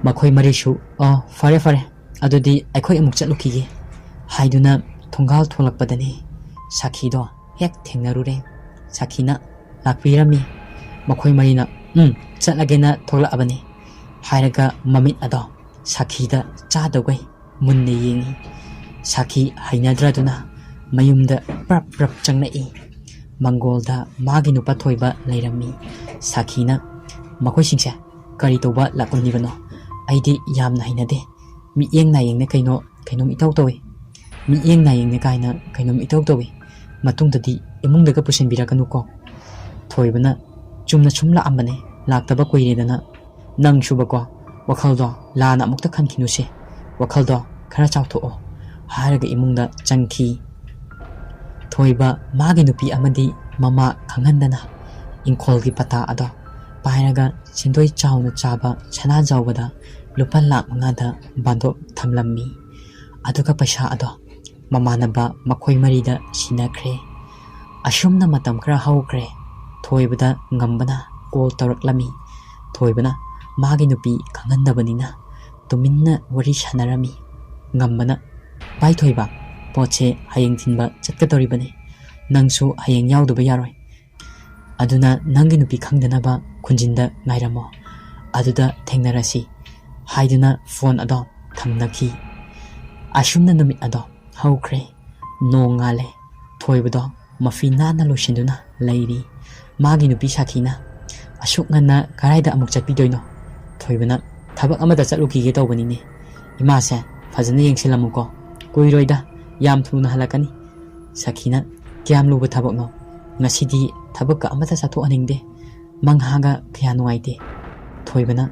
ꯃꯈꯣꯏ ꯃꯔꯤꯁꯨ, "ꯑꯣ, ꯐꯔꯦ ꯐꯔꯦ, ꯑꯗꯨꯗꯤ ꯑꯩꯈꯣꯏ ꯑꯃꯨꯛ ꯆꯠꯂꯨꯈꯤꯒꯦ" ꯍꯥꯏꯗꯨꯅ ꯊꯣꯡꯒꯥꯜ ꯊꯣꯛꯂꯛꯄꯗꯅꯤ ꯁꯥꯈꯤꯗꯣ ꯍꯦꯛ ꯊꯦꯡꯅꯔꯨꯔꯦ꯫ ꯁꯥꯈꯤꯅ ꯂꯥꯛꯄꯤꯔꯝꯃꯤ꯫ ꯃꯈꯣꯏ ꯃꯔꯤꯅ, "ꯎꯝ, ꯆꯠꯂꯒꯦꯅ ꯊꯣꯛꯂꯛꯑꯕꯅꯤ" ꯍꯥꯏꯔꯒ ꯃꯃꯤꯠ ꯑꯗꯣ ꯁꯥꯈꯤꯗ ꯆꯥꯗꯧꯒꯩ ꯃꯨꯟꯅ ꯌꯦꯡꯉꯤ꯫ ꯁꯥꯈꯤ ꯍꯩꯅꯗ꯭ꯔꯗꯨꯅ ꯃꯌꯨꯝꯗ ꯄ꯭ꯔꯞ ꯄ꯭ꯔꯞ ꯆꯪꯂꯛꯏ꯫ ꯃꯪꯒꯣꯜꯗ ꯃꯥꯒꯤ ꯅꯨꯄꯥ ꯊꯣꯏꯕ ꯂꯩꯔꯝꯃꯤ꯫ ꯁꯥꯈꯤꯅ, "ꯃꯈꯣꯏꯁꯤꯡꯁꯦ ꯀꯔꯤ ꯇꯧꯕ ꯂꯥꯛꯂꯝꯂꯤꯕꯅꯣ? ꯑꯩꯗꯤ ꯌꯥꯝꯅ ꯍꯩꯅꯗꯦ꯫ ꯃꯤꯠꯌꯦꯡ ꯅꯥꯌꯦꯡꯅꯦ ꯀꯩꯅꯣ, ꯀꯩꯅꯣꯝ ꯏꯇꯧ ꯇꯧꯏ꯫ ꯃꯤꯠꯌꯦꯡ ꯅꯥꯌꯦꯡꯅꯦ ꯀꯥꯏꯅ ꯀꯩꯅꯣꯝ ꯏꯇꯧ ꯇꯧꯏ꯫ ꯃꯇꯨꯡꯗꯗꯤ ꯏꯃꯨꯡꯗꯒ ꯄꯨꯁꯤꯟꯕꯤꯔꯛꯀꯅꯨꯀꯣ꯫" ꯊꯣꯏꯕꯅ, "ꯆꯨꯝꯅ ꯁꯨꯝ ꯂꯥꯛꯑꯝꯕꯅꯦ, ꯂꯥꯛꯇꯕ ꯀꯨꯏꯔꯦꯗꯅ꯫ ꯅꯪꯁꯨꯕꯀꯣ, ꯋꯥꯈꯜꯗꯣ ꯂꯥꯟꯅ ꯑꯃꯨꯛꯇ ꯈꯟꯈꯤꯅꯨꯁꯦ, ꯋꯥꯈꯜꯗꯣ ꯈꯔ ꯆꯥꯎꯊꯣꯛꯑꯣ" ꯍꯥꯏꯔꯒ ꯏꯃꯨꯡꯗ ꯆꯪꯈꯤ꯫ ꯊꯣꯏꯕ ꯃꯥꯒꯤ ꯅꯨꯄꯤ ꯑꯃꯗꯤ ꯃꯃꯥ ꯈꯪꯍꯟꯗꯅ ꯏꯪꯈꯣꯜꯒꯤ ꯄꯇꯥ ꯑꯗꯣ ꯄꯥꯏꯔꯒ ꯁꯦꯟꯗꯣꯏ ꯆꯥꯎꯅ ꯆꯥꯕ ꯁꯅꯥꯖꯥꯎꯕꯗ ꯂꯨꯄꯥ ꯂꯥꯛ ꯃꯉꯥꯗ ꯕꯟꯗꯣꯞ ꯊꯝꯂꯝꯃꯤ꯫ ꯑꯗꯨꯒ ꯄꯩꯁꯥ ꯑꯗꯣ ꯃꯃꯥꯟꯅꯕ ꯃꯈꯣꯏ ꯃꯔꯤꯗ ꯁꯤꯟꯅꯈ꯭ꯔꯦ꯫ ꯑꯁꯨꯝꯅ ꯃꯇꯝ ꯈꯔ ꯍꯧꯈ꯭ꯔꯦ꯫ ꯊꯣꯏꯕꯗ ꯉꯝꯕꯅ ꯀꯣꯜ ꯇꯧꯔꯛꯂꯝꯃꯤ꯫ ꯊꯣꯏꯕꯅ ꯃꯥꯒꯤ ꯅꯨꯄꯤ ꯈꯪꯍꯟꯗꯕꯅꯤꯅ ꯇꯨꯃꯤꯟꯅ ꯋꯥꯔꯤ ꯁꯥꯟꯅꯔꯝꯃꯤ꯫ ꯉꯝꯕꯅ, "ꯚꯥꯏ ꯊꯣꯏꯕ, ꯄꯣꯠꯁꯦ ꯍꯌꯦꯡ ꯊꯤꯟꯕ ꯆꯠꯀꯗꯧꯔꯤꯕꯅꯤ꯫ ꯅꯪꯁꯨ ꯍꯌꯦꯡ ꯌꯥꯎꯗꯕ ꯌꯥꯔꯣꯏ꯫ ꯑꯗꯨꯅ ꯅꯪꯒꯤ ꯅꯨꯄꯤ ꯈꯪꯗꯅꯕ ꯈꯨꯟꯖꯤꯟꯗ ꯉꯥꯏꯔꯝꯃꯣ꯫ ꯑꯗꯨꯗ ꯊꯦꯡꯅꯔꯁꯤ" ꯍꯥꯏꯗꯨꯅ ꯐꯣꯟ ꯑꯗꯣ ꯊꯝꯅꯈꯤ꯫ ꯑꯁꯨꯝꯅ ꯅꯨꯃꯤꯠ ꯑꯗꯣ ꯍꯧꯈ꯭ꯔꯦ꯫ ꯅꯣꯡ ꯉꯥꯜꯂꯦ꯫ ꯊꯣꯏꯕꯗꯣ ꯃꯐꯤ ꯅꯥꯟꯅ ꯂꯣꯏꯁꯤꯟꯗꯨꯅ ꯂꯩꯔꯤ꯫ ꯃꯥꯒꯤ ꯅꯨꯄꯤ ꯁꯥꯈꯤꯅ, "ꯑꯁꯨꯛ ꯉꯟꯅ ꯀꯗꯥꯏꯗ ꯑꯃꯨꯛ ꯆꯠꯄꯤꯗꯣꯏꯅꯣ?" ꯊꯣꯏꯕꯅ, "ꯊꯕꯛ ꯑꯃꯗ ꯆꯠꯂꯨꯈꯤꯒꯦ ꯇꯧꯕꯅꯤꯅꯦ꯫ ꯏꯃꯥꯁꯦ ꯐꯖꯅ ꯌꯦꯡꯁꯤꯜꯂꯝꯃꯨꯀꯣ꯫ ꯀꯨꯏꯔꯣꯏꯗ, ꯌꯥꯝ ꯊꯨꯅ ꯍꯜꯂꯛꯀꯅꯤ"꯫ ꯁꯥꯈꯤꯅ, "ꯀꯌꯥꯝ ꯂꯨꯕ ꯊꯕꯛꯅꯣ? ꯉꯁꯤꯗꯤ ꯊꯕꯛꯀ ꯑꯃꯠꯇ ꯆꯠꯊꯣꯛꯍꯟꯅꯤꯡꯗꯦ꯫ ꯃꯪꯍꯥꯒ ꯀꯌꯥ ꯅꯨꯡꯉꯥꯏꯇꯦ"꯫ ꯊꯣꯏꯕꯅ,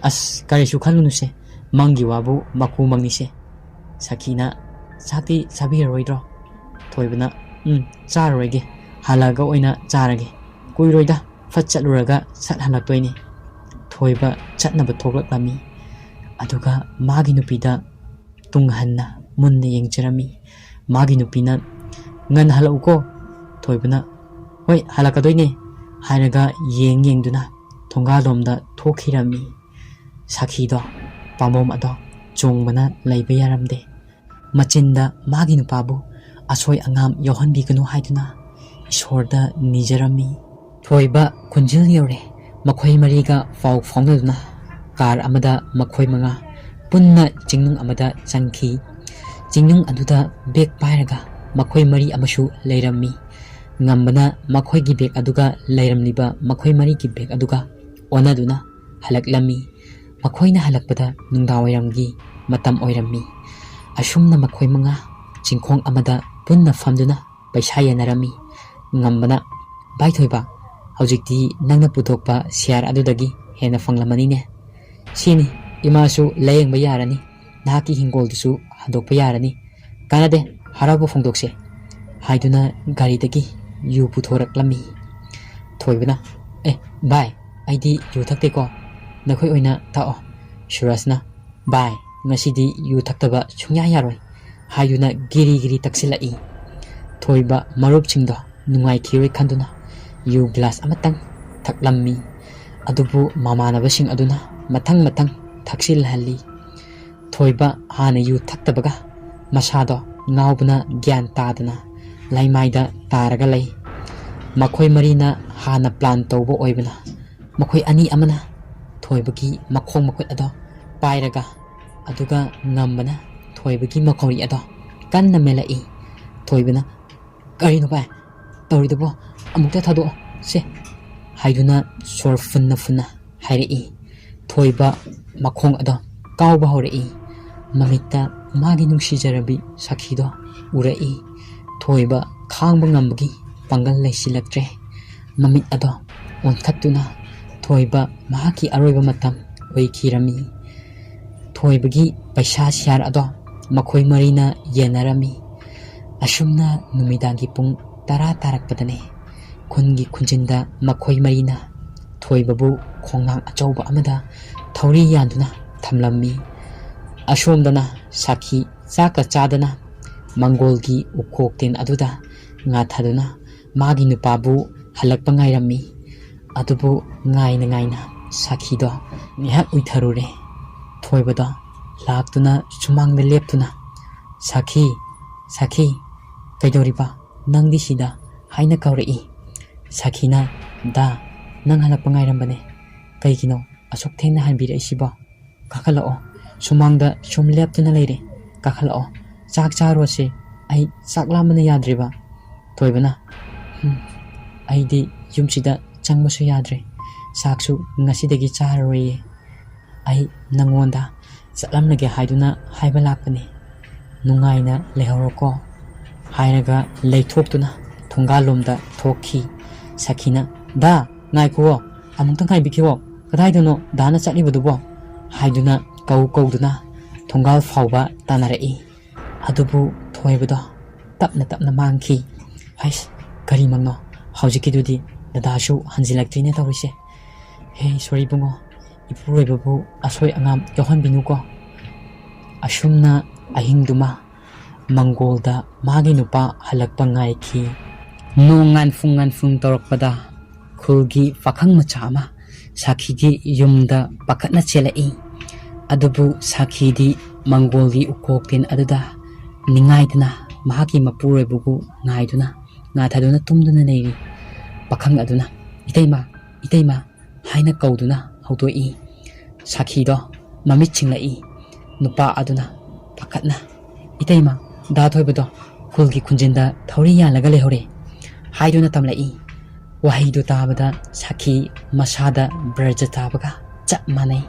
"ꯑꯁ, ꯀꯔꯤꯁꯨ ꯈꯜꯂꯨꯅꯨꯁꯦ, ꯃꯪꯒꯤ ꯋꯥꯕꯨ ꯃꯀꯨ ꯃꯪꯅꯤꯁꯦ"꯫ ꯁꯥꯈꯤꯅ, "ꯆꯥꯛꯇꯤ ꯆꯥꯕꯤꯔꯔꯣꯏꯗ꯭ꯔꯣ?" ꯊꯣꯏꯕꯅ, "ꯎꯝ, ꯆꯥꯔꯔꯣꯏꯒꯦ, ꯍꯜꯂꯛꯑꯒ ꯑꯣꯏꯅ ꯆꯥꯔꯒꯦ꯫ ꯀꯨꯏꯔꯣꯏꯗ, ꯐꯠ ꯆꯠꯂꯨꯔꯒ ꯁꯠ ꯍꯜꯂꯛꯇꯣꯏꯅꯤ"꯫ ꯊꯣꯏꯕ ꯆꯠꯅꯕ ꯊꯣꯛꯂꯛꯂꯝꯃꯤ꯫ ꯑꯗꯨꯒ ꯃꯥꯒꯤ ꯅꯨꯄꯤꯗ ꯇꯨꯡ ꯍꯟꯅ ꯃꯨꯟꯅ ꯌꯦꯡꯖꯔꯝꯃꯤ꯫ ꯃꯥꯒꯤ ꯅꯨꯄꯤꯅ, "ꯉꯟꯅ ꯍꯜꯂꯛꯎꯀꯣ"꯫ ꯊꯣꯏꯕꯅ, "ꯍꯣꯏ, ꯍꯜꯂꯛꯀꯗꯣꯏꯅꯦ" ꯍꯥꯏꯔꯒ ꯌꯦꯡ ꯌꯦꯡꯗꯨꯅ ꯊꯣꯡꯒꯥꯜꯂꯣꯝꯗ ꯊꯣꯛꯈꯤꯔꯝꯃꯤ꯫ ꯁꯥꯈꯤꯗꯣ ꯄꯥꯝꯕꯣꯝ ꯑꯗꯣ ꯆꯣꯡꯕꯅ ꯂꯩꯕ ꯌꯥꯔꯝꯗꯦ꯫ ꯃꯆꯤꯟꯗ ꯃꯥꯒꯤ ꯅꯨꯄꯥꯕꯨ ꯑꯁꯣꯏ ꯑꯉꯥꯝ ꯌꯥꯎꯍꯟꯕꯤꯒꯅꯨ ꯍꯥꯏꯗꯨꯅ ꯏꯁꯣꯔꯗ ꯅꯤꯖꯔꯝꯃꯤ꯫ ꯊꯣꯏꯕ ꯈꯨꯟꯖꯤꯜ ꯌꯧꯔꯦ꯫ ꯃꯈꯣꯏ ꯃꯔꯤꯒ ꯄꯥꯎ ꯐꯥꯎꯅꯗꯨꯅ ꯀꯥꯔ ꯑꯃꯗ ꯃꯈꯣꯏ ꯃꯉꯥ ꯄꯨꯟꯅ ꯆꯤꯡꯅꯨꯡ ꯑꯃꯗ ꯆꯪꯈꯤ꯫ ꯆꯤꯡꯅꯨꯡ ꯑꯗꯨꯗ ꯕꯦꯒ ꯄꯥꯏꯔꯒ ꯃꯈꯣꯏ ꯃꯔꯤ ꯑꯃꯁꯨ ꯂꯩꯔꯝꯃꯤ꯫ ꯉꯝꯕꯅ ꯃꯈꯣꯏꯒꯤ ꯕꯦꯒ ꯑꯗꯨꯒ ꯂꯩꯔꯝꯂꯤꯕ ꯃꯈꯣꯏ ꯃꯔꯤꯒꯤ ꯕꯦꯒ ꯑꯗꯨꯒ ꯑꯣꯟꯅꯗꯨꯅ ꯍꯜꯂꯛꯂꯝꯃꯤ꯫ ꯃꯈꯣꯏꯅ ꯍꯜꯂꯛꯄꯗ ꯅꯨꯡꯗꯥꯡꯋꯥꯏꯔꯝꯒꯤ ꯃꯇꯝ ꯑꯣꯏꯔꯝꯃꯤ꯫ ꯑꯁꯨꯝꯅ ꯃꯈꯣꯏ ꯃꯉꯥ ꯆꯤꯡꯈꯣꯡ ꯑꯃꯗ ꯄꯨꯟꯅ ꯐꯝꯗꯨꯅ ꯄꯩꯁꯥ ꯌꯦꯟꯅꯔꯝꯃꯤ꯫ ꯉꯝꯕꯅ, "ꯚꯥꯏ ꯊꯣꯏꯕ, ꯍꯧꯖꯤꯛꯇꯤ ꯅꯪꯅ ꯄꯨꯊꯣꯛꯄ ꯁꯤꯌꯥꯔ ꯑꯗꯨꯗꯒꯤ ꯍꯦꯟꯅ ꯐꯪꯂꯝꯃꯅꯤꯅꯦ꯫ ꯁꯤꯅꯤ, ꯏꯃꯥꯁꯨ ꯂꯥꯌꯦꯡꯕ ꯌꯥꯔꯅꯤ, ꯅꯍꯥꯛꯀꯤ ꯍꯤꯡꯒꯣꯜꯗꯨꯁꯨ ꯍꯟꯗꯣꯛꯄ ꯌꯥꯔꯅꯤ꯫ ꯀꯥꯟꯅꯗꯦ, ꯍꯔꯥꯎꯕ ꯐꯣꯡꯗꯣꯛꯁꯦ" ꯍꯥꯏꯗꯨꯅ ꯒꯥꯔꯤꯗꯒꯤ ꯌꯨ ꯄꯨꯊꯣꯔꯛꯂꯝꯃꯤ꯫ ꯊꯣꯏꯕꯅ, "ꯑꯦ ꯚꯥꯏ, ꯑꯩꯗꯤ ꯌꯨ ꯊꯛꯇꯦꯀꯣ, ꯅꯈꯣꯏ ꯑꯣꯏꯅ ꯊꯛꯑꯣ"꯫ ꯁꯨꯔꯖꯅ, "ꯚꯥꯏ, ꯉꯁꯤꯗꯤ ꯌꯨ ꯊꯛꯇꯕ ꯁꯨꯡꯌꯥ ꯌꯥꯔꯣꯏ" ꯍꯥꯏꯗꯨꯅ ꯒꯤꯔꯤ ꯒꯤꯔꯤ ꯊꯛꯆꯤꯜꯂꯛꯏ꯫ ꯊꯣꯏꯕ ꯃꯔꯨꯞꯁꯤꯡꯗꯣ ꯅꯨꯡꯉꯥꯏꯈꯤꯔꯣꯏ ꯈꯟꯗꯨꯅ ꯌꯨ ꯒꯤꯂꯥꯁ ꯑꯃꯇꯪ ꯊꯛꯂꯝꯃꯤ꯫ ꯑꯗꯨꯕꯨ ꯃꯃꯥꯟꯅꯕꯁꯤꯡ ꯑꯗꯨꯅ ꯃꯊꯪ ꯃꯊꯪ ꯊꯛꯆꯤꯜꯍꯜꯂꯤ꯫ ꯊꯣꯏꯕ ꯍꯥꯟꯅ ꯌꯨ ꯊꯛꯇꯕꯒ ꯃꯁꯥꯗꯣ ꯉꯥꯎꯕꯅ ꯒ꯭ꯌꯥꯟ ꯇꯥꯗꯅ ꯂꯩꯃꯥꯏꯗ ꯇꯥꯔꯒ ꯂꯩ꯫ ꯃꯈꯣꯏ ꯃꯔꯤꯅ ꯍꯥꯟꯅ ꯄ꯭ꯂꯥꯟ ꯇꯧꯕ ꯑꯣꯏꯕꯅ ꯃꯈꯣꯏ ꯑꯅꯤ ꯑꯃꯅ ꯊꯣꯏꯕꯒꯤ ꯃꯈꯣꯡ ꯃꯈꯨꯠ ꯑꯗꯣ ꯄꯥꯏꯔꯒ, ꯑꯗꯨꯒ ꯉꯝꯕꯅ ꯊꯣꯏꯕꯒꯤ ꯃꯈꯧꯔꯤ ꯑꯗꯣ ꯀꯟꯅ ꯃꯦꯜꯂꯛꯏ꯫ ꯊꯣꯏꯕꯅ, "ꯀꯔꯤꯅꯣ ꯚꯥꯏ ꯇꯧꯔꯤꯗꯨꯕꯣ? ꯑꯃꯨꯛꯇ ꯊꯥꯗꯣꯛꯑꯣ ꯁꯦ" ꯍꯥꯏꯗꯨꯅ ꯁꯣꯔ ꯐꯨꯟꯅ ꯐꯨꯟꯅ ꯍꯥꯏꯔꯛꯏ꯫ ꯊꯣꯏꯕ ꯃꯈꯣꯡ ꯑꯗꯣ ꯀꯥꯎꯕ ꯍꯧꯔꯛꯏ꯫ ꯃꯃꯤꯠꯇ ꯃꯥꯒꯤ ꯅꯨꯡꯁꯤꯖꯔꯕꯤ ꯁꯥꯈꯤꯗꯣ ꯎꯔꯛꯏ꯫ ꯊꯣꯏꯕ ꯈꯥꯡꯕ ꯉꯝꯕꯒꯤ ꯄꯥꯡꯒꯜ ꯂꯩꯁꯤꯜꯂꯛꯇ꯭ꯔꯦ꯫ ꯃꯃꯤꯠ ꯑꯗꯣ ꯑꯣꯟꯈꯠꯇꯨꯅ ꯊꯣꯏꯕ ꯃꯍꯥꯛꯀꯤ ꯑꯔꯣꯏꯕ ꯃꯇꯝ ꯑꯣꯏꯈꯤꯔꯝꯃꯤ꯫ ꯊꯣꯏꯕꯒꯤ ꯄꯩꯁꯥ ꯁꯤꯌꯥꯔ ꯑꯗꯣ ꯃꯈꯣꯏ ꯃꯔꯤꯅ ꯌꯦꯟꯅꯔꯝꯃꯤ꯫ ꯑꯁꯨꯝꯅ ꯅꯨꯃꯤꯗꯥꯡꯒꯤ ꯄꯨꯡ ꯇꯔꯥ ꯇꯥꯔꯛꯄꯗꯅꯦ ꯈꯨꯟꯒꯤ ꯈꯨꯟꯖꯤꯟꯗ ꯃꯈꯣꯏ ꯃꯔꯤꯅ ꯊꯣꯏꯕꯕꯨ ꯈꯣꯡꯅꯥꯡ ꯑꯆꯧꯕ ꯑꯃꯗ ꯊꯧꯔꯤ ꯌꯥꯟꯗꯨꯅ ꯊꯝꯂꯝꯃꯤ꯫ ꯑꯁꯣꯝꯗꯅ ꯁꯥꯈꯤ ꯆꯥꯛꯀ ꯆꯥꯗꯅ ꯃꯪꯒꯣꯜꯒꯤ ꯎꯈꯣꯛꯇꯦꯟ ꯑꯗꯨꯗ ꯉꯥꯊꯗꯨꯅ ꯃꯥꯒꯤ ꯅꯨꯄꯥꯕꯨ ꯍꯜꯂꯛꯄ ꯉꯥꯏꯔꯝꯃꯤ꯫ ꯑꯗꯨꯕꯨ ꯉꯥꯏꯅ ꯉꯥꯏꯅ ꯁꯥꯈꯤꯗꯣ ꯉꯥꯏꯍꯥꯛ ꯎꯏꯊꯔꯨꯔꯦ꯫ ꯊꯣꯏꯕꯗꯣ ꯂꯥꯛꯇꯨꯅ ꯁꯨꯃꯥꯡꯗ ꯂꯦꯞꯇꯨꯅ, "ꯁꯥꯈꯤ, ꯁꯥꯈꯤ, ꯀꯩꯗꯧꯔꯤꯕ? ꯅꯪꯗꯤ ꯁꯤꯗ?" ꯍꯥꯏꯅ ꯀꯧꯔꯛꯏ꯫ ꯁꯥꯈꯤꯅ, "ꯗꯥ, ꯅꯪ ꯍꯜꯂꯛꯄ ꯉꯥꯏꯔꯝꯕꯅꯦ꯫ ꯀꯩꯒꯤꯅꯣ ꯑꯁꯨꯛ ꯊꯦꯡꯅ ꯍꯟꯕꯤꯔꯛꯏꯁꯤꯕꯣ? ꯀꯥꯈꯠꯂꯛꯑꯣ꯫ ꯁꯨꯃꯥꯡꯗ ꯁꯨꯝ ꯂꯦꯞꯇꯨꯅ ꯂꯩꯔꯦ꯫ ꯀꯥꯈꯠꯂꯛꯑꯣ꯫ ꯆꯥꯛ ꯆꯥꯔꯨꯔꯁꯦ꯫ ꯑꯩ ꯆꯥꯛ ꯂꯥꯝꯕꯅ ꯌꯥꯗ꯭ꯔꯦꯕ"꯫ ꯊꯣꯏꯕꯅ, "ꯍꯨꯝ, ꯑꯩꯗꯤ ꯌꯨꯝꯁꯤꯗ ꯆꯪꯕꯁꯨ ꯌꯥꯗ꯭ꯔꯦ꯫ ꯆꯥꯛꯁꯨ ꯉꯁꯤꯗꯒꯤ ꯆꯥꯔꯔꯣꯏꯌꯦ꯫ ꯑꯩ ꯅꯪꯉꯣꯟꯗ ꯆꯠꯂꯝꯂꯒꯦ ꯍꯥꯏꯗꯨꯅ ꯍꯥꯏꯕ ꯂꯥꯛꯄꯅꯤ꯫ ꯅꯨꯡꯉꯥꯏꯅ ꯂꯩꯍꯧꯔꯣꯀꯣ" ꯍꯥꯏꯔꯒ ꯂꯩꯊꯣꯛꯇꯨꯅ ꯊꯣꯡꯒꯥꯜꯂꯣꯝꯗ ꯊꯣꯛꯈꯤ꯫ ꯁꯥꯈꯤꯅ, "ꯗꯥ, ꯉꯥꯏꯈꯨꯋꯣ, ꯑꯃꯨꯛꯇ ꯉꯥꯏꯕꯤꯈꯤꯋꯣ, ꯀꯗꯥꯏꯗꯅꯣ ꯗꯥꯅ ꯆꯠꯂꯤꯕꯗꯨꯕꯣ?" ꯍꯥꯏꯗꯨꯅ ꯀꯧ ꯀꯧꯗꯨꯅ ꯊꯣꯡꯒꯥꯜ ꯐꯥꯎꯕ ꯇꯥꯟꯅꯔꯛꯏ꯫ ꯑꯗꯨꯕꯨ ꯊꯣꯏꯕꯗꯣ ꯇꯞꯅ ꯇꯞꯅ ꯃꯥꯡꯈꯤ꯫ "ꯍꯩꯁ, ꯀꯔꯤꯃꯛꯅꯣ? ꯍꯧꯖꯤꯛꯀꯤꯗꯨꯗꯤ ꯗꯗꯥꯁꯨ ꯍꯟꯖꯤꯜꯂꯛꯇ꯭ꯔꯤꯅꯦ ꯇꯧꯔꯤꯁꯦ꯫ ꯍꯦ ꯏꯁꯣꯔ ꯏꯕꯨꯡꯉꯣ, ꯏꯄꯨꯔꯣꯏꯕꯕꯨ ꯑꯁꯣꯏ ꯑꯉꯥꯝ ꯌꯥꯎꯍꯟꯕꯤꯅꯨꯀꯣ꯫" ꯑꯁꯨꯝꯅ ꯑꯍꯤꯡꯗꯨꯃ ꯃꯪꯒꯣꯜꯗ ꯃꯥꯒꯤ ꯅꯨꯄꯥ ꯍꯜꯂꯛꯄ ꯉꯥꯏꯈꯤ꯫ ꯅꯣꯡ ꯉꯥꯟꯐꯨꯡ ꯉꯥꯟꯐꯨꯡ ꯇꯧꯔꯛꯄꯗ ꯈꯨꯜꯒꯤ ꯄꯥꯈꯪ ꯃꯆꯥ ꯑꯃ ꯁꯥꯈꯤꯒꯤ ꯌꯨꯝꯗ ꯄꯥꯈꯠꯅ ꯆꯦꯜꯂꯛꯏ꯫ ꯑꯗꯨꯕꯨ ꯁꯥꯈꯤꯗꯤ ꯃꯪꯒꯣꯜꯒꯤ ꯎꯀꯣꯛꯇꯦꯟ ꯑꯗꯨꯗ ꯅꯤꯡꯉꯥꯏꯗꯅ ꯃꯍꯥꯛꯀꯤ ꯃꯄꯨꯔꯣꯏꯕꯕꯨ ꯉꯥꯏꯗꯨꯅ, ꯉꯥꯊꯗꯨꯅ ꯇꯨꯝꯗꯨꯅ ꯂꯩꯔꯤ꯫ ꯄꯥꯈꯪ ꯑꯗꯨꯅ, "ꯏꯇꯩꯃ, ꯏꯇꯩꯃ" ꯍꯥꯏꯅ ꯀꯧꯗꯨꯅ ꯍꯧꯗꯣꯛꯏ꯫ ꯁꯥꯈꯤꯗꯣ ꯃꯃꯤꯠ ꯁꯤꯡꯂꯛꯏ꯫ ꯅꯨꯄꯥ ꯑꯗꯨꯅ ꯄꯥꯈꯠꯅ, "ꯏꯇꯩꯃ, ꯗꯥ ꯊꯣꯏꯕꯗꯣ ꯈꯨꯜꯒꯤ ꯈꯨꯟꯖꯤꯟꯗ ꯊꯧꯔꯤ ꯌꯥꯜꯂꯒ ꯂꯩꯍꯧꯔꯦ" ꯍꯥꯏꯗꯨꯅ ꯇꯝꯂꯛꯏ꯫ ꯋꯥꯍꯩꯗꯨ ꯇꯥꯕꯗ ꯁꯥꯈꯤ ꯃꯁꯥꯗ ꯕ꯭ꯔꯖ ꯇꯥꯕꯒ ꯆꯞ ꯃꯥꯟꯅꯩ꯫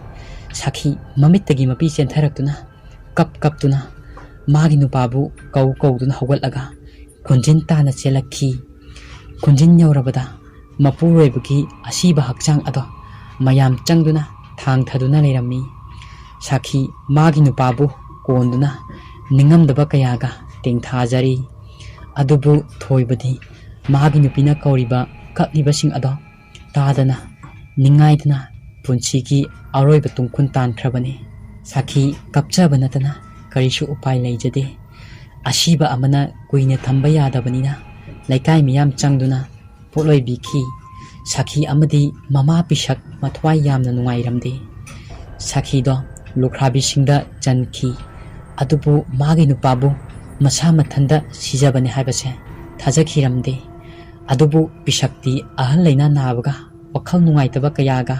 ꯁꯥꯈꯤ ꯃꯃꯤꯠꯇꯒꯤ ꯃꯄꯤ ꯆꯦꯟꯊꯔꯛꯇꯨꯅ ꯀꯞ ꯀꯞꯇꯨꯅ ꯃꯥꯒꯤ ꯅꯨꯄꯥꯕꯨ ꯀꯧ ꯀꯧꯗꯨꯅ ꯍꯧꯒꯠꯂꯒ ꯈꯨꯟꯖꯤꯟ ꯇꯥꯅ ꯆꯦꯜꯂꯛꯈꯤ꯫ ꯈꯨꯟꯖꯤꯟ ꯌꯧꯔꯕꯗ ꯃꯄꯨꯔꯣꯏꯕꯒꯤ ꯑꯁꯤꯕ ꯍꯛꯆꯥꯡ ꯑꯗꯣ ꯃꯌꯥꯝ ꯆꯪꯗꯨꯅ ꯊꯥꯡꯊꯗꯨꯅ ꯂꯩꯔꯝꯃꯤ꯫ ꯁꯥꯈꯤ ꯃꯥꯒꯤ ꯅꯨꯄꯥꯕꯨ ꯀꯣꯟꯗꯨꯅ ꯅꯤꯡꯉꯝꯗꯕ ꯀꯌꯥꯒ ꯇꯦꯡꯊꯥꯖꯔꯤ꯫ ꯑꯗꯨꯕꯨ ꯊꯣꯏꯕꯗꯤ ꯃꯥꯒꯤ ꯅꯨꯄꯤꯅ ꯀꯧꯔꯤꯕ ꯀꯞꯂꯤꯕꯁꯤꯡ ꯑꯗꯣ ꯇꯥꯗꯅ ꯅꯤꯡꯉꯥꯏꯗꯅ ꯄꯨꯟꯁꯤꯒꯤ ꯑꯔꯣꯏꯕ ꯇꯨꯡꯈꯨꯟ ꯇꯥꯟꯈ꯭ꯔꯕꯅꯤ꯫ ꯁꯥꯈꯤ ꯀꯞꯆꯕ ꯅꯠꯇꯅ ꯀꯔꯤꯁꯨ ꯎꯄꯥꯏ ꯂꯩꯖꯗꯦ꯫ ꯑꯁꯤꯕ ꯑꯃꯅ ꯀꯨꯏꯅ ꯊꯝꯕ ꯌꯥꯗꯕꯅꯤꯅ ꯂꯩꯀꯥꯏ ꯃꯤꯌꯥꯝ ꯆꯪꯗꯨꯅ ꯄꯣꯠꯂꯣꯏꯕꯤꯈꯤ꯫ ꯁꯥꯈꯤ ꯑꯃꯗꯤ ꯃꯃꯥ ꯄꯤꯁꯛ ꯃꯊ꯭ꯋꯥꯏ ꯌꯥꯝꯅ ꯅꯨꯡꯉꯥꯏꯔꯝꯗꯦ꯫ ꯁꯥꯈꯤꯗꯣ ꯂꯨꯈ꯭ꯔꯥꯕꯤꯁꯤꯡꯗ ꯆꯟꯈꯤ꯫ ꯑꯗꯨꯕꯨ ꯃꯥꯒꯤ ꯅꯨꯄꯥꯕꯨ ꯃꯁꯥ ꯃꯊꯟꯇ ꯁꯤꯖꯕꯅꯤ ꯍꯥꯏꯕꯁꯦ ꯊꯥꯖꯈꯤꯔꯝꯗꯦ꯫ ꯑꯗꯨꯕꯨ ꯄꯤꯁꯛꯇꯤ ꯑꯍꯜ ꯂꯩꯅꯥ ꯅꯥꯕꯒ ꯋꯥꯈꯜ ꯅꯨꯡꯉꯥꯏꯇꯕ ꯀꯌꯥꯒ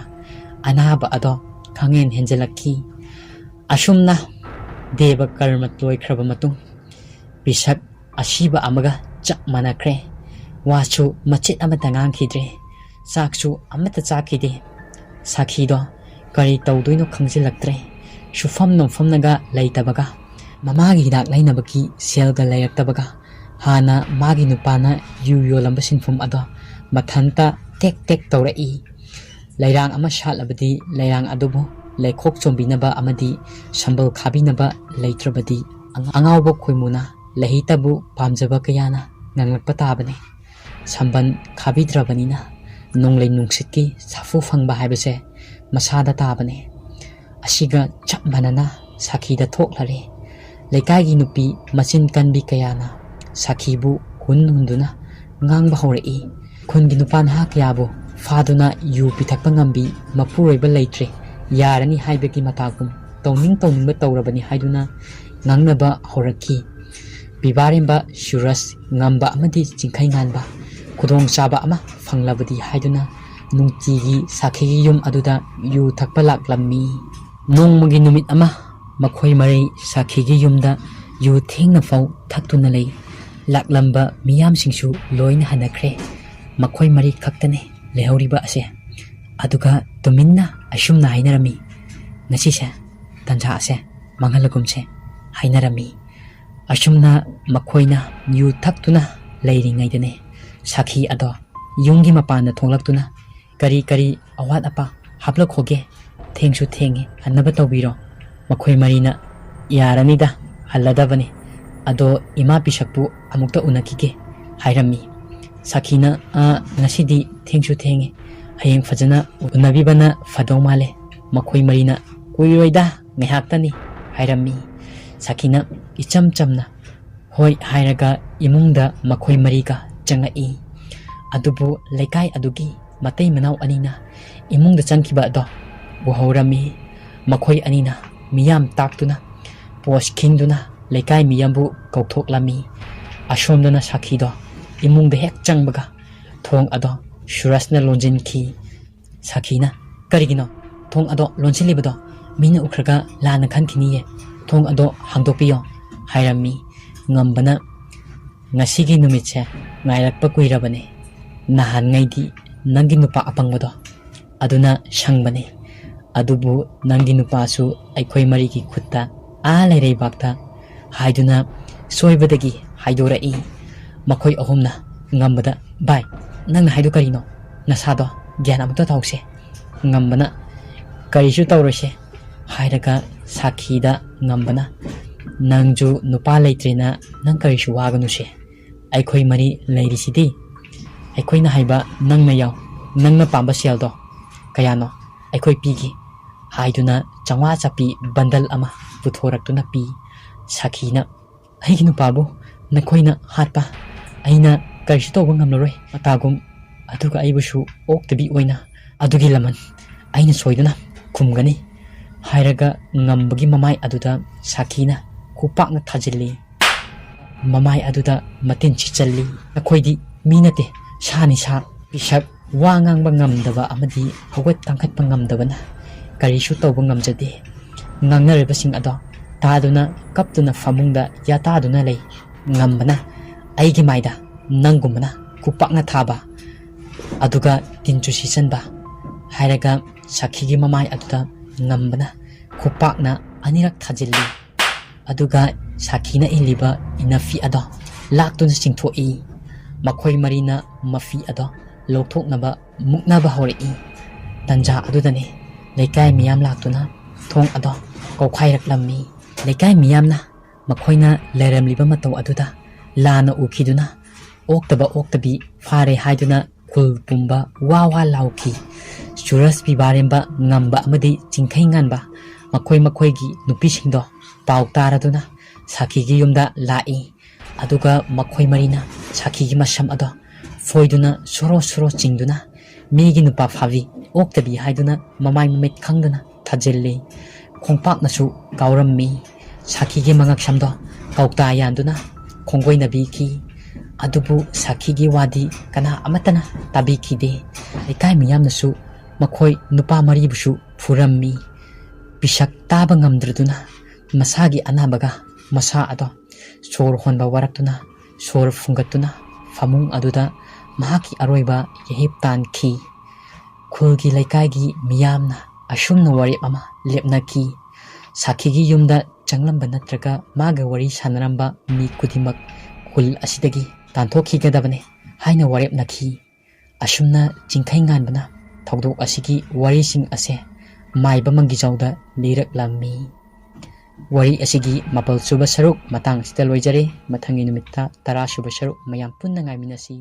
ꯑꯅꯥꯕ ꯑꯗꯣ ꯈꯪꯍꯦꯟ ꯍꯦꯟꯖꯜꯂꯛꯈꯤ꯫ ꯑꯁꯨꯝꯅ ꯗꯦꯕ ꯀꯔꯃ ꯂꯣꯏꯈ꯭ꯔꯕ ꯃꯇꯨꯡ ꯄꯤꯁꯛ ꯑꯁꯤꯕ ꯑꯃꯒ ꯆꯞ ꯃꯥꯟꯅꯈ꯭ꯔꯦ꯫ ꯋꯥꯁꯨ ꯃꯆꯦꯠ ꯑꯃꯠꯇ ꯉꯥꯡꯈꯤꯗ꯭ꯔꯦ꯫ ꯆꯥꯛꯁꯨ ꯑꯃꯠꯇ ꯆꯥꯈꯤꯗꯦ꯫ ꯁꯥꯈꯤꯗꯣ ꯀꯔꯤ ꯇꯧꯗꯣꯏꯅꯣ ꯈꯪꯖꯤꯜꯂꯛꯇ꯭ꯔꯦ꯫ ꯁꯨꯐꯝ ꯅꯣꯝꯐꯝꯅꯒ ꯂꯩꯇꯕꯒ, ꯃꯃꯥꯒꯤ ꯍꯤꯗꯥꯛ ꯂꯩꯅꯕꯒꯤ ꯁꯦꯜꯒ ꯂꯩꯔꯛꯇꯕꯒ, ꯍꯥꯟꯅ ꯃꯥꯒꯤ ꯅꯨꯄꯥꯅ ꯌꯨ ꯌꯣꯜꯂꯝꯕ ꯁꯤꯟꯐꯝ ꯑꯗꯣ ꯃꯊꯟꯇ ꯇꯦꯛ ꯇꯦꯛ ꯇꯧꯔꯛꯏ꯫ ꯂꯩꯔꯥꯡ ꯑꯃ ꯁꯥꯠꯂꯕꯗꯤ ꯂꯩꯔꯥꯡ ꯑꯗꯨꯕꯨ ꯂꯩꯈꯣꯛ ꯆꯣꯝꯕꯤꯅꯕ ꯑꯃꯗꯤ ꯁꯝꯕꯜ ꯈꯥꯕꯤꯅꯕ ꯂꯩꯇ꯭ꯔꯕꯗꯤ ꯑꯉꯥꯎꯕ ꯈꯣꯏꯃꯨꯅ ꯂꯩꯍꯩꯇꯕꯨ ꯄꯥꯝꯖꯕ ꯀꯌꯥꯅ ꯉꯥꯡꯂꯛꯄ ꯇꯥꯕꯅꯤ꯫ ꯁꯝꯕꯜ ꯈꯥꯕꯤꯗ꯭ꯔꯕꯅꯤꯅ ꯅꯣꯡꯂꯩ ꯅꯨꯡꯁꯤꯠꯀꯤ ꯁꯥꯐꯨ ꯐꯪꯕ ꯍꯥꯏꯕꯁꯦ ꯃꯁꯥꯗ ꯇꯥꯕꯅꯤ꯫ ꯑꯁꯤꯒ ꯆꯞ ꯃꯥꯟꯅꯅ ꯁꯥꯈꯤꯗ ꯊꯣꯛꯂꯔꯦ꯫ ꯂꯩꯀꯥꯏꯒꯤ ꯅꯨꯄꯤ ꯃꯆꯤꯟ ꯀꯟꯕꯤ ꯀꯌꯥꯅ ꯁꯥꯈꯤꯕꯨ ꯍꯨꯟ ꯍꯨꯟꯗꯨꯅ ꯉꯥꯡꯕ ꯍꯧꯔꯛꯏ꯫ ꯈꯨꯟꯒꯤ ꯅꯨꯄꯥ ꯅꯍꯥ ꯀꯌꯥꯕꯨ ꯐꯥꯗꯨꯅ ꯌꯨ ꯄꯤꯊꯛꯄ ꯉꯝꯕꯤ ꯃꯄꯨꯔꯣꯏꯕ ꯂꯩꯇ꯭ꯔꯦ, ꯌꯥꯔꯅꯤ ꯍꯥꯏꯕꯒꯤ ꯃꯇꯥꯒꯨꯝ ꯇꯧꯅꯤꯡ ꯇꯧꯅꯤꯡꯕ ꯇꯧꯔꯕꯅꯤ ꯍꯥꯏꯗꯨꯅ ꯉꯥꯡꯅꯕ ꯍꯧꯔꯛꯈꯤ꯫ ꯄꯤꯕꯥꯔꯦꯝꯕ ꯁꯨꯔꯖ ꯉꯝꯕ ꯑꯃꯗꯤ ꯆꯤꯡꯈꯩ ꯉꯥꯟꯕ ꯈꯨꯗꯣꯡꯆꯥꯕ ꯑꯃ ꯐꯪꯂꯕꯗꯤ ꯍꯥꯏꯗꯨꯅ ꯅꯨꯡꯇꯤꯒꯤ ꯁꯥꯈꯤꯒꯤ ꯌꯨꯝ ꯑꯗꯨꯗ ꯌꯨ ꯊꯛꯄ ꯂꯥꯛꯂꯝꯃꯤ꯫ ꯅꯣꯡꯃꯒꯤ ꯅꯨꯃꯤꯠ ꯑꯃ ꯃꯈꯣꯏ ꯃꯔꯤ ꯁꯥꯈꯤꯒꯤ ꯌꯨꯝꯗ ꯌꯨ ꯊꯦꯡꯅ ꯐꯥꯎ ꯊꯛꯇꯨꯅ ꯂꯩ꯫ ꯂꯥꯛꯂꯝꯕ ꯃꯤꯌꯥꯝꯁꯤꯡꯁꯨ ꯂꯣꯏꯅ ꯍꯟꯅꯈ꯭ꯔꯦ꯫ ꯃꯈꯣꯏ ꯃꯔꯤ ꯈꯛꯇꯅꯤ ꯂꯩꯍꯧꯔꯤꯕ ꯑꯁꯦ꯫ ꯑꯗꯨꯒ ꯇꯨꯃꯤꯟꯅ ꯑꯁꯨꯝꯅ ꯍꯥꯏꯅꯔꯝꯃꯤ, "ꯉꯁꯤꯁꯦ ꯇꯟꯖꯥ ꯑꯁꯦ ꯃꯥꯡꯍꯜꯂꯒꯨꯝꯁꯦ" ꯍꯥꯏꯅꯔꯝꯃꯤ꯫ ꯑꯁꯨꯝꯅ ꯃꯈꯣꯏꯅ ꯌꯨ ꯊꯛꯇꯨꯅ ꯂꯩꯔꯤꯉꯩꯗꯅꯦ, ꯁꯥꯈꯤ ꯑꯗꯣ ꯌꯨꯝꯒꯤ ꯃꯄꯥꯟꯗ ꯊꯣꯛꯂꯛꯇꯨꯅ, "ꯀꯔꯤ ꯀꯔꯤ ꯑꯋꯥꯠ ꯑꯄꯥ ꯍꯥꯞꯂꯛꯈꯣꯒꯦ? ꯊꯦꯡꯁꯨ ꯊꯦꯡꯉꯦ, ꯍꯟꯅꯕ ꯇꯧꯕꯤꯔꯣ"꯫ ꯃꯈꯣꯏ ꯃꯔꯤꯅ, "ꯌꯥꯔꯅꯤꯗ, ꯍꯜꯂꯗꯕꯅꯤ꯫ ꯑꯗꯣ ꯏꯃꯥ ꯄꯤꯁꯛꯄꯨ ꯑꯃꯨꯛꯇ ꯎꯅꯈꯤꯒꯦ" ꯍꯥꯏꯔꯝꯃꯤ꯫ ꯁꯥꯈꯤꯅ, "ꯑ, ꯉꯁꯤꯗꯤ ꯊꯦꯡꯁꯨ ꯊꯦꯡꯉꯦ, ꯍꯌꯦꯡ ꯐꯖꯅ ꯎꯅꯕꯤꯕꯅ ꯐꯗꯧ ꯃꯥꯜꯂꯦ"꯫ ꯃꯈꯣꯏ ꯃꯔꯤꯅ, "ꯀꯨꯏꯔꯣꯏꯗ, ꯉꯥꯏꯍꯥꯛꯇꯅꯤ" ꯍꯥꯏꯔꯝꯃꯤ꯫ ꯁꯥꯈꯤꯅ ꯏꯆꯝ ꯆꯝꯅ "ꯍꯣꯏ" ꯍꯥꯏꯔꯒ ꯏꯃꯨꯡꯗ ꯃꯈꯣꯏ ꯃꯔꯤꯒ ꯆꯪꯉꯛꯏ꯫ ꯑꯗꯨꯕꯨ ꯂꯩꯀꯥꯏ ꯑꯗꯨꯒꯤ ꯃꯇꯩ ꯃꯅꯥꯎ ꯑꯅꯤꯅ ꯏꯃꯨꯡꯗ ꯆꯪꯈꯤꯕ ꯑꯗꯣ ꯎꯍꯧꯔꯝꯃꯤ꯫ ꯃꯈꯣꯏ ꯑꯅꯤꯅ ꯃꯤꯌꯥꯝ ꯇꯥꯛꯇꯨꯅ ꯄꯣꯁ ꯈꯤꯡꯗꯨꯅ ꯂꯩꯀꯥꯏ ꯃꯤꯌꯥꯝꯕꯨ ꯀꯧꯊꯣꯛꯂꯝꯃꯤ꯫ ꯑꯁꯣꯝꯗꯅ ꯁꯥꯈꯤꯗꯣ ꯏꯃꯨꯡꯗ ꯍꯦꯛ ꯆꯪꯕꯒ ꯊꯣꯡ ꯑꯗꯣ ꯁꯨꯔꯖꯅ ꯂꯣꯟꯁꯤꯟꯈꯤ꯫ ꯁꯥꯈꯤꯅ, "ꯀꯔꯤꯒꯤꯅꯣ ꯊꯣꯡ ꯑꯗꯣ ꯂꯣꯟꯁꯤꯜꯂꯤꯕꯗꯣ? ꯃꯤꯅ ꯎꯈ꯭ꯔꯒ ꯂꯥꯟꯅ ꯈꯟꯈꯤꯅꯤꯌꯦ꯫ ꯊꯣꯡ ꯑꯗꯣ ꯍꯥꯡꯗꯣꯛꯄꯤꯌꯣ" ꯍꯥꯏꯔꯝꯃꯤ꯫ ꯉꯝꯕꯅ, "ꯉꯁꯤꯒꯤ ꯅꯨꯃꯤꯠꯁꯦ ꯉꯥꯏꯔꯛꯄ ꯀꯨꯏꯔꯕꯅꯦ꯫ ꯅꯍꯥꯟꯉꯩꯗꯤ ꯅꯪꯒꯤ ꯅꯨꯄꯥ ꯑꯄꯪꯕꯗꯣ ꯑꯗꯨꯅ ꯁꯪꯕꯅꯤ꯫ ꯑꯗꯨꯕꯨ ꯅꯪꯒꯤ ꯅꯨꯄꯥꯁꯨ ꯑꯩꯈꯣꯏ ꯃꯔꯤꯒꯤ ꯈꯨꯠꯇ ꯑꯥ ꯂꯩꯔꯩꯕꯥꯛꯇ ꯍꯥꯏꯗꯨꯅ ꯁꯣꯏꯕꯗꯒꯤ ꯍꯥꯏꯗꯣꯔꯛꯏ"꯫ ꯃꯈꯣꯏ ꯑꯍꯨꯝꯅ ꯉꯝꯕꯗ, "ꯚꯥꯏ, ꯅꯪꯅ ꯍꯥꯏꯗꯣ ꯀꯔꯤꯅꯣ?" "ꯅꯁꯥꯗꯣ ꯒ꯭ꯌꯥꯟ ꯑꯃꯨꯛꯇ ꯇꯧꯁꯦ꯫" ꯉꯝꯕꯅ, "ꯀꯔꯤꯁꯨ ꯇꯧꯔꯣꯏꯁꯦ" ꯍꯥꯏꯔꯒ ꯁꯥꯈꯤꯗ ꯉꯝꯕꯅ, "ꯅꯪꯁꯨ ꯅꯨꯄꯥ ꯂꯩꯇ꯭ꯔꯦꯅ ꯅꯪ ꯀꯔꯤꯁꯨ ꯋꯥꯒꯅꯨꯁꯦ꯫ ꯑꯩꯈꯣꯏ ꯃꯔꯤ ꯂꯩꯔꯤꯁꯤꯗꯤ꯫ ꯑꯩꯈꯣꯏꯅ ꯍꯥꯏꯕ ꯅꯪꯅ ꯌꯥꯎ꯫ ꯅꯪꯅ ꯄꯥꯝꯕ ꯁꯦꯜꯗꯣ ꯀꯌꯥꯅꯣ ꯑꯩꯈꯣꯏ ꯄꯤꯒꯦ" ꯍꯥꯏꯗꯨꯅ ꯆꯥꯝꯃꯉꯥ ꯆꯞꯄꯤ ꯕꯟꯗꯜ ꯑꯃ ꯄꯨꯊꯣꯔꯛꯇꯨꯅ ꯄꯤ꯫ ꯁꯥꯈꯤꯅ, "ꯑꯩꯒꯤ ꯅꯨꯄꯥꯕꯨ ꯅꯈꯣꯏꯅ ꯍꯥꯠꯄ, ꯑꯩꯅ ꯀꯔꯤꯁꯨ ꯇꯧꯕ ꯉꯝꯂꯔꯣꯏ ꯃꯇꯥꯒꯨꯝ, ꯑꯗꯨꯒ ꯑꯩꯕꯨꯁꯨ ꯑꯣꯛꯇꯕꯤ ꯑꯣꯏꯅ ꯑꯗꯨꯒꯤ ꯂꯃꯟ ꯑꯩꯅ ꯁꯣꯏꯗꯅ ꯈꯨꯝꯒꯅꯤ" ꯍꯥꯏꯔꯒ ꯉꯝꯕꯒꯤ ꯃꯃꯥꯏ ꯑꯗꯨꯗ ꯁꯥꯈꯤꯅ ꯈꯨꯄꯥꯛꯅ ꯊꯥꯖꯤꯜꯂꯤ꯫ ꯃꯃꯥꯏ ꯑꯗꯨꯗ ꯃꯇꯤꯟ ꯁꯤꯠꯆꯜꯂꯤ꯫ "ꯅꯈꯣꯏꯗꯤ ꯃꯤ ꯅꯠꯇꯦ, ꯁꯥꯅꯤ ꯁꯥ꯫ ꯄꯤꯁꯛ, ꯋꯥ ꯉꯥꯡꯕ ꯉꯝꯗꯕ ꯑꯃꯗꯤ ꯍꯧꯒꯠ ꯀꯥꯡꯈꯠꯄ ꯉꯝꯗꯕꯅ ꯀꯔꯤꯁꯨ ꯇꯧꯕ ꯉꯝꯖꯗꯦ꯫ ꯉꯥꯡꯅꯔꯤꯕꯁꯤꯡ ꯑꯗꯣ ꯇꯥꯗꯨꯅ ꯀꯞꯇꯨꯅ ꯐꯃꯨꯡꯗ ꯌꯥꯇꯥꯗꯨꯅ ꯂꯩ꯫ ꯉꯝꯕꯅ ꯑꯩꯒꯤ ꯃꯥꯏꯗ ꯅꯪꯒꯨꯝꯕꯅ ꯈꯨꯄꯥꯛꯅ ꯊꯥꯕ, ꯑꯗꯨꯒ ꯇꯤꯟ ꯆꯨꯁꯤ ꯆꯟꯕ" ꯍꯥꯏꯔꯒ ꯁꯥꯈꯤꯒꯤ ꯃꯃꯥꯏ ꯑꯗꯨꯗ ꯉꯝꯕꯅ ꯈꯨꯄꯥꯛꯅ ꯑꯅꯤꯔꯛ ꯊꯥꯖꯤꯜꯂꯤ꯫ ꯑꯗꯨꯒ ꯁꯥꯈꯤꯅ ꯏꯜꯂꯤꯕ ꯏꯅꯐꯤ ꯑꯗꯣ ꯂꯥꯛꯇꯨꯅ ꯆꯤꯡꯊꯣꯛꯏ꯫ ꯃꯈꯣꯏ ꯃꯔꯤꯅ ꯃꯐꯤ ꯑꯗꯣ ꯂꯧꯊꯣꯛꯅꯕ ꯃꯨꯛꯅꯕ ꯍꯧꯔꯛꯏ꯫ ꯇꯟꯖꯥ ꯑꯗꯨꯗꯅꯤ ꯂꯩꯀꯥꯏ ꯃꯤꯌꯥꯝ ꯂꯥꯛꯇꯨꯅ ꯊꯣꯡ ꯑꯗꯣ ꯀꯧꯈꯥꯏꯔꯛꯂꯝꯃꯤ꯫ ꯂꯩꯀꯥꯏ ꯃꯤꯌꯥꯝꯅ ꯃꯈꯣꯏꯅ ꯂꯩꯔꯝꯂꯤꯕ ꯃꯇꯧ ꯑꯗꯨꯗ ꯂꯥꯟꯅ ꯎꯈꯤꯗꯨꯅ ꯑꯣꯛꯇꯕ ꯑꯣꯛꯇꯕꯤ ꯐꯥꯔꯦ ꯍꯥꯏꯗꯨꯅ ꯈꯨꯜ ꯄꯨꯝꯕ ꯋꯥ ꯋꯥ ꯂꯥꯎꯈꯤ꯫ ꯆꯨꯔꯁ ꯄꯤꯕꯥꯔꯦꯝꯕ ꯉꯝꯕ ꯑꯃꯗꯤ ꯆꯤꯡꯈꯩ ꯉꯥꯟꯕ ꯃꯈꯣꯏ ꯃꯈꯣꯏꯒꯤ ꯅꯨꯄꯤꯁꯤꯡꯗꯣ ꯄꯥꯎ ꯇꯥꯔꯗꯨꯅ ꯁꯥꯈꯤꯒꯤ ꯌꯨꯝꯗ ꯂꯥꯛꯏ꯫ ꯑꯗꯨꯒ ꯃꯈꯣꯏ ꯃꯔꯤꯅ ꯁꯥꯈꯤꯒꯤ ꯃꯁꯝ ꯑꯗꯣ ꯐꯣꯏꯗꯨꯅ ꯁꯣꯔꯣ ꯁꯣꯔꯣ ꯆꯤꯡꯗꯨꯅ ꯃꯤꯒꯤ ꯅꯨꯄꯥ ꯐꯥꯕꯤ ꯑꯣꯛꯇꯕꯤ ꯍꯥꯏꯗꯨꯅ ꯃꯃꯥꯏ ꯃꯃꯤꯠ ꯈꯪꯗꯅ ꯊꯥꯖꯤꯜꯂꯤ꯫ ꯈꯣꯡꯄꯥꯛꯅꯁꯨ ꯀꯥꯎꯔꯝꯃꯤ꯫ ꯁꯥꯈꯤꯒꯤ ꯃꯉꯛꯁꯝꯗꯣ ꯀꯧꯇꯥ ꯌꯥꯟꯗꯨꯅ ꯈꯣꯡꯒꯣꯏꯅꯕꯤꯈꯤ꯫ ꯑꯗꯨꯕꯨ ꯁꯥꯈꯤꯒꯤ ꯋꯥꯗꯤ ꯀꯅꯥ ꯑꯃꯠꯇꯅ ꯇꯥꯕꯤꯈꯤꯗꯦ꯫ ꯂꯩꯀꯥꯏ ꯃꯤꯌꯥꯝꯅꯁꯨ ꯃꯈꯣꯏ ꯅꯨꯄꯥ ꯃꯔꯤꯕꯨꯁꯨ ꯐꯨꯔꯝꯃꯤ꯫ ꯄꯤꯁꯛ ꯇꯥꯕ ꯉꯝꯗ꯭ꯔꯗꯨꯅ ꯃꯁꯥꯒꯤ ꯑꯅꯥꯕꯒ ꯃꯁꯥ ꯑꯗꯣ ꯁꯣꯔ ꯍꯣꯟꯕ ꯋꯥꯔꯛꯇꯨꯅ, ꯁꯣꯔ ꯐꯨꯡꯒꯠꯇꯨꯅ ꯐꯃꯨꯡ ꯑꯗꯨꯗ ꯃꯍꯥꯛꯀꯤ ꯑꯔꯣꯏꯕ ꯌꯥꯍꯤꯞ ꯇꯥꯟꯈꯤ꯫ ꯈꯨꯜꯒꯤ ꯂꯩꯀꯥꯏꯒꯤ ꯃꯤꯌꯥꯝꯅ ꯑꯁꯨꯝꯅ ꯋꯥꯔꯦꯞ ꯑꯃ ꯂꯦꯞꯅꯈꯤ꯫ ꯁꯥꯈꯤꯒꯤ ꯌꯨꯝꯗ ꯆꯪꯂꯝꯕ ꯅꯠꯇ꯭ꯔꯒ ꯃꯥꯒ ꯋꯥꯔꯤ ꯁꯥꯟꯅꯔꯝꯕ ꯃꯤ ꯈꯨꯗꯤꯡꯃꯛ ꯈꯨꯜ ꯑꯁꯤꯗꯒꯤ ꯇꯥꯟꯊꯣꯛꯈꯤꯒꯗꯕꯅꯤ ꯍꯥꯏꯅ ꯋꯥꯔꯦꯞꯅꯈꯤ꯫ ꯑꯁꯨꯝꯅ ꯆꯤꯡꯈꯩ ꯉꯥꯟꯕꯅ ꯊꯧꯗꯣꯛ ꯑꯁꯤꯒꯤ ꯋꯥꯔꯤꯁꯤꯡ ꯑꯁꯦ ꯃꯥꯏꯕ ꯃꯪꯒꯤꯖꯥꯎꯗ ꯂꯤꯔꯛꯂꯝꯃꯤ꯫ ꯋꯥꯔꯤ ꯑꯁꯤꯒꯤ ꯃꯥꯄꯜ ꯁꯨꯕ ꯁꯔꯨꯛ ꯃꯇꯥꯡ ꯑꯁꯤꯗ ꯂꯣꯏꯖꯔꯦ꯫ ꯃꯊꯪꯒꯤ ꯅꯨꯃꯤꯠꯇ ꯇꯔꯥ ꯁꯨꯕ ꯁꯔꯨꯛ ꯃꯌꯥꯝ ꯄꯨꯟꯅ ꯉꯥꯏꯃꯤꯟꯅꯁꯤ꯫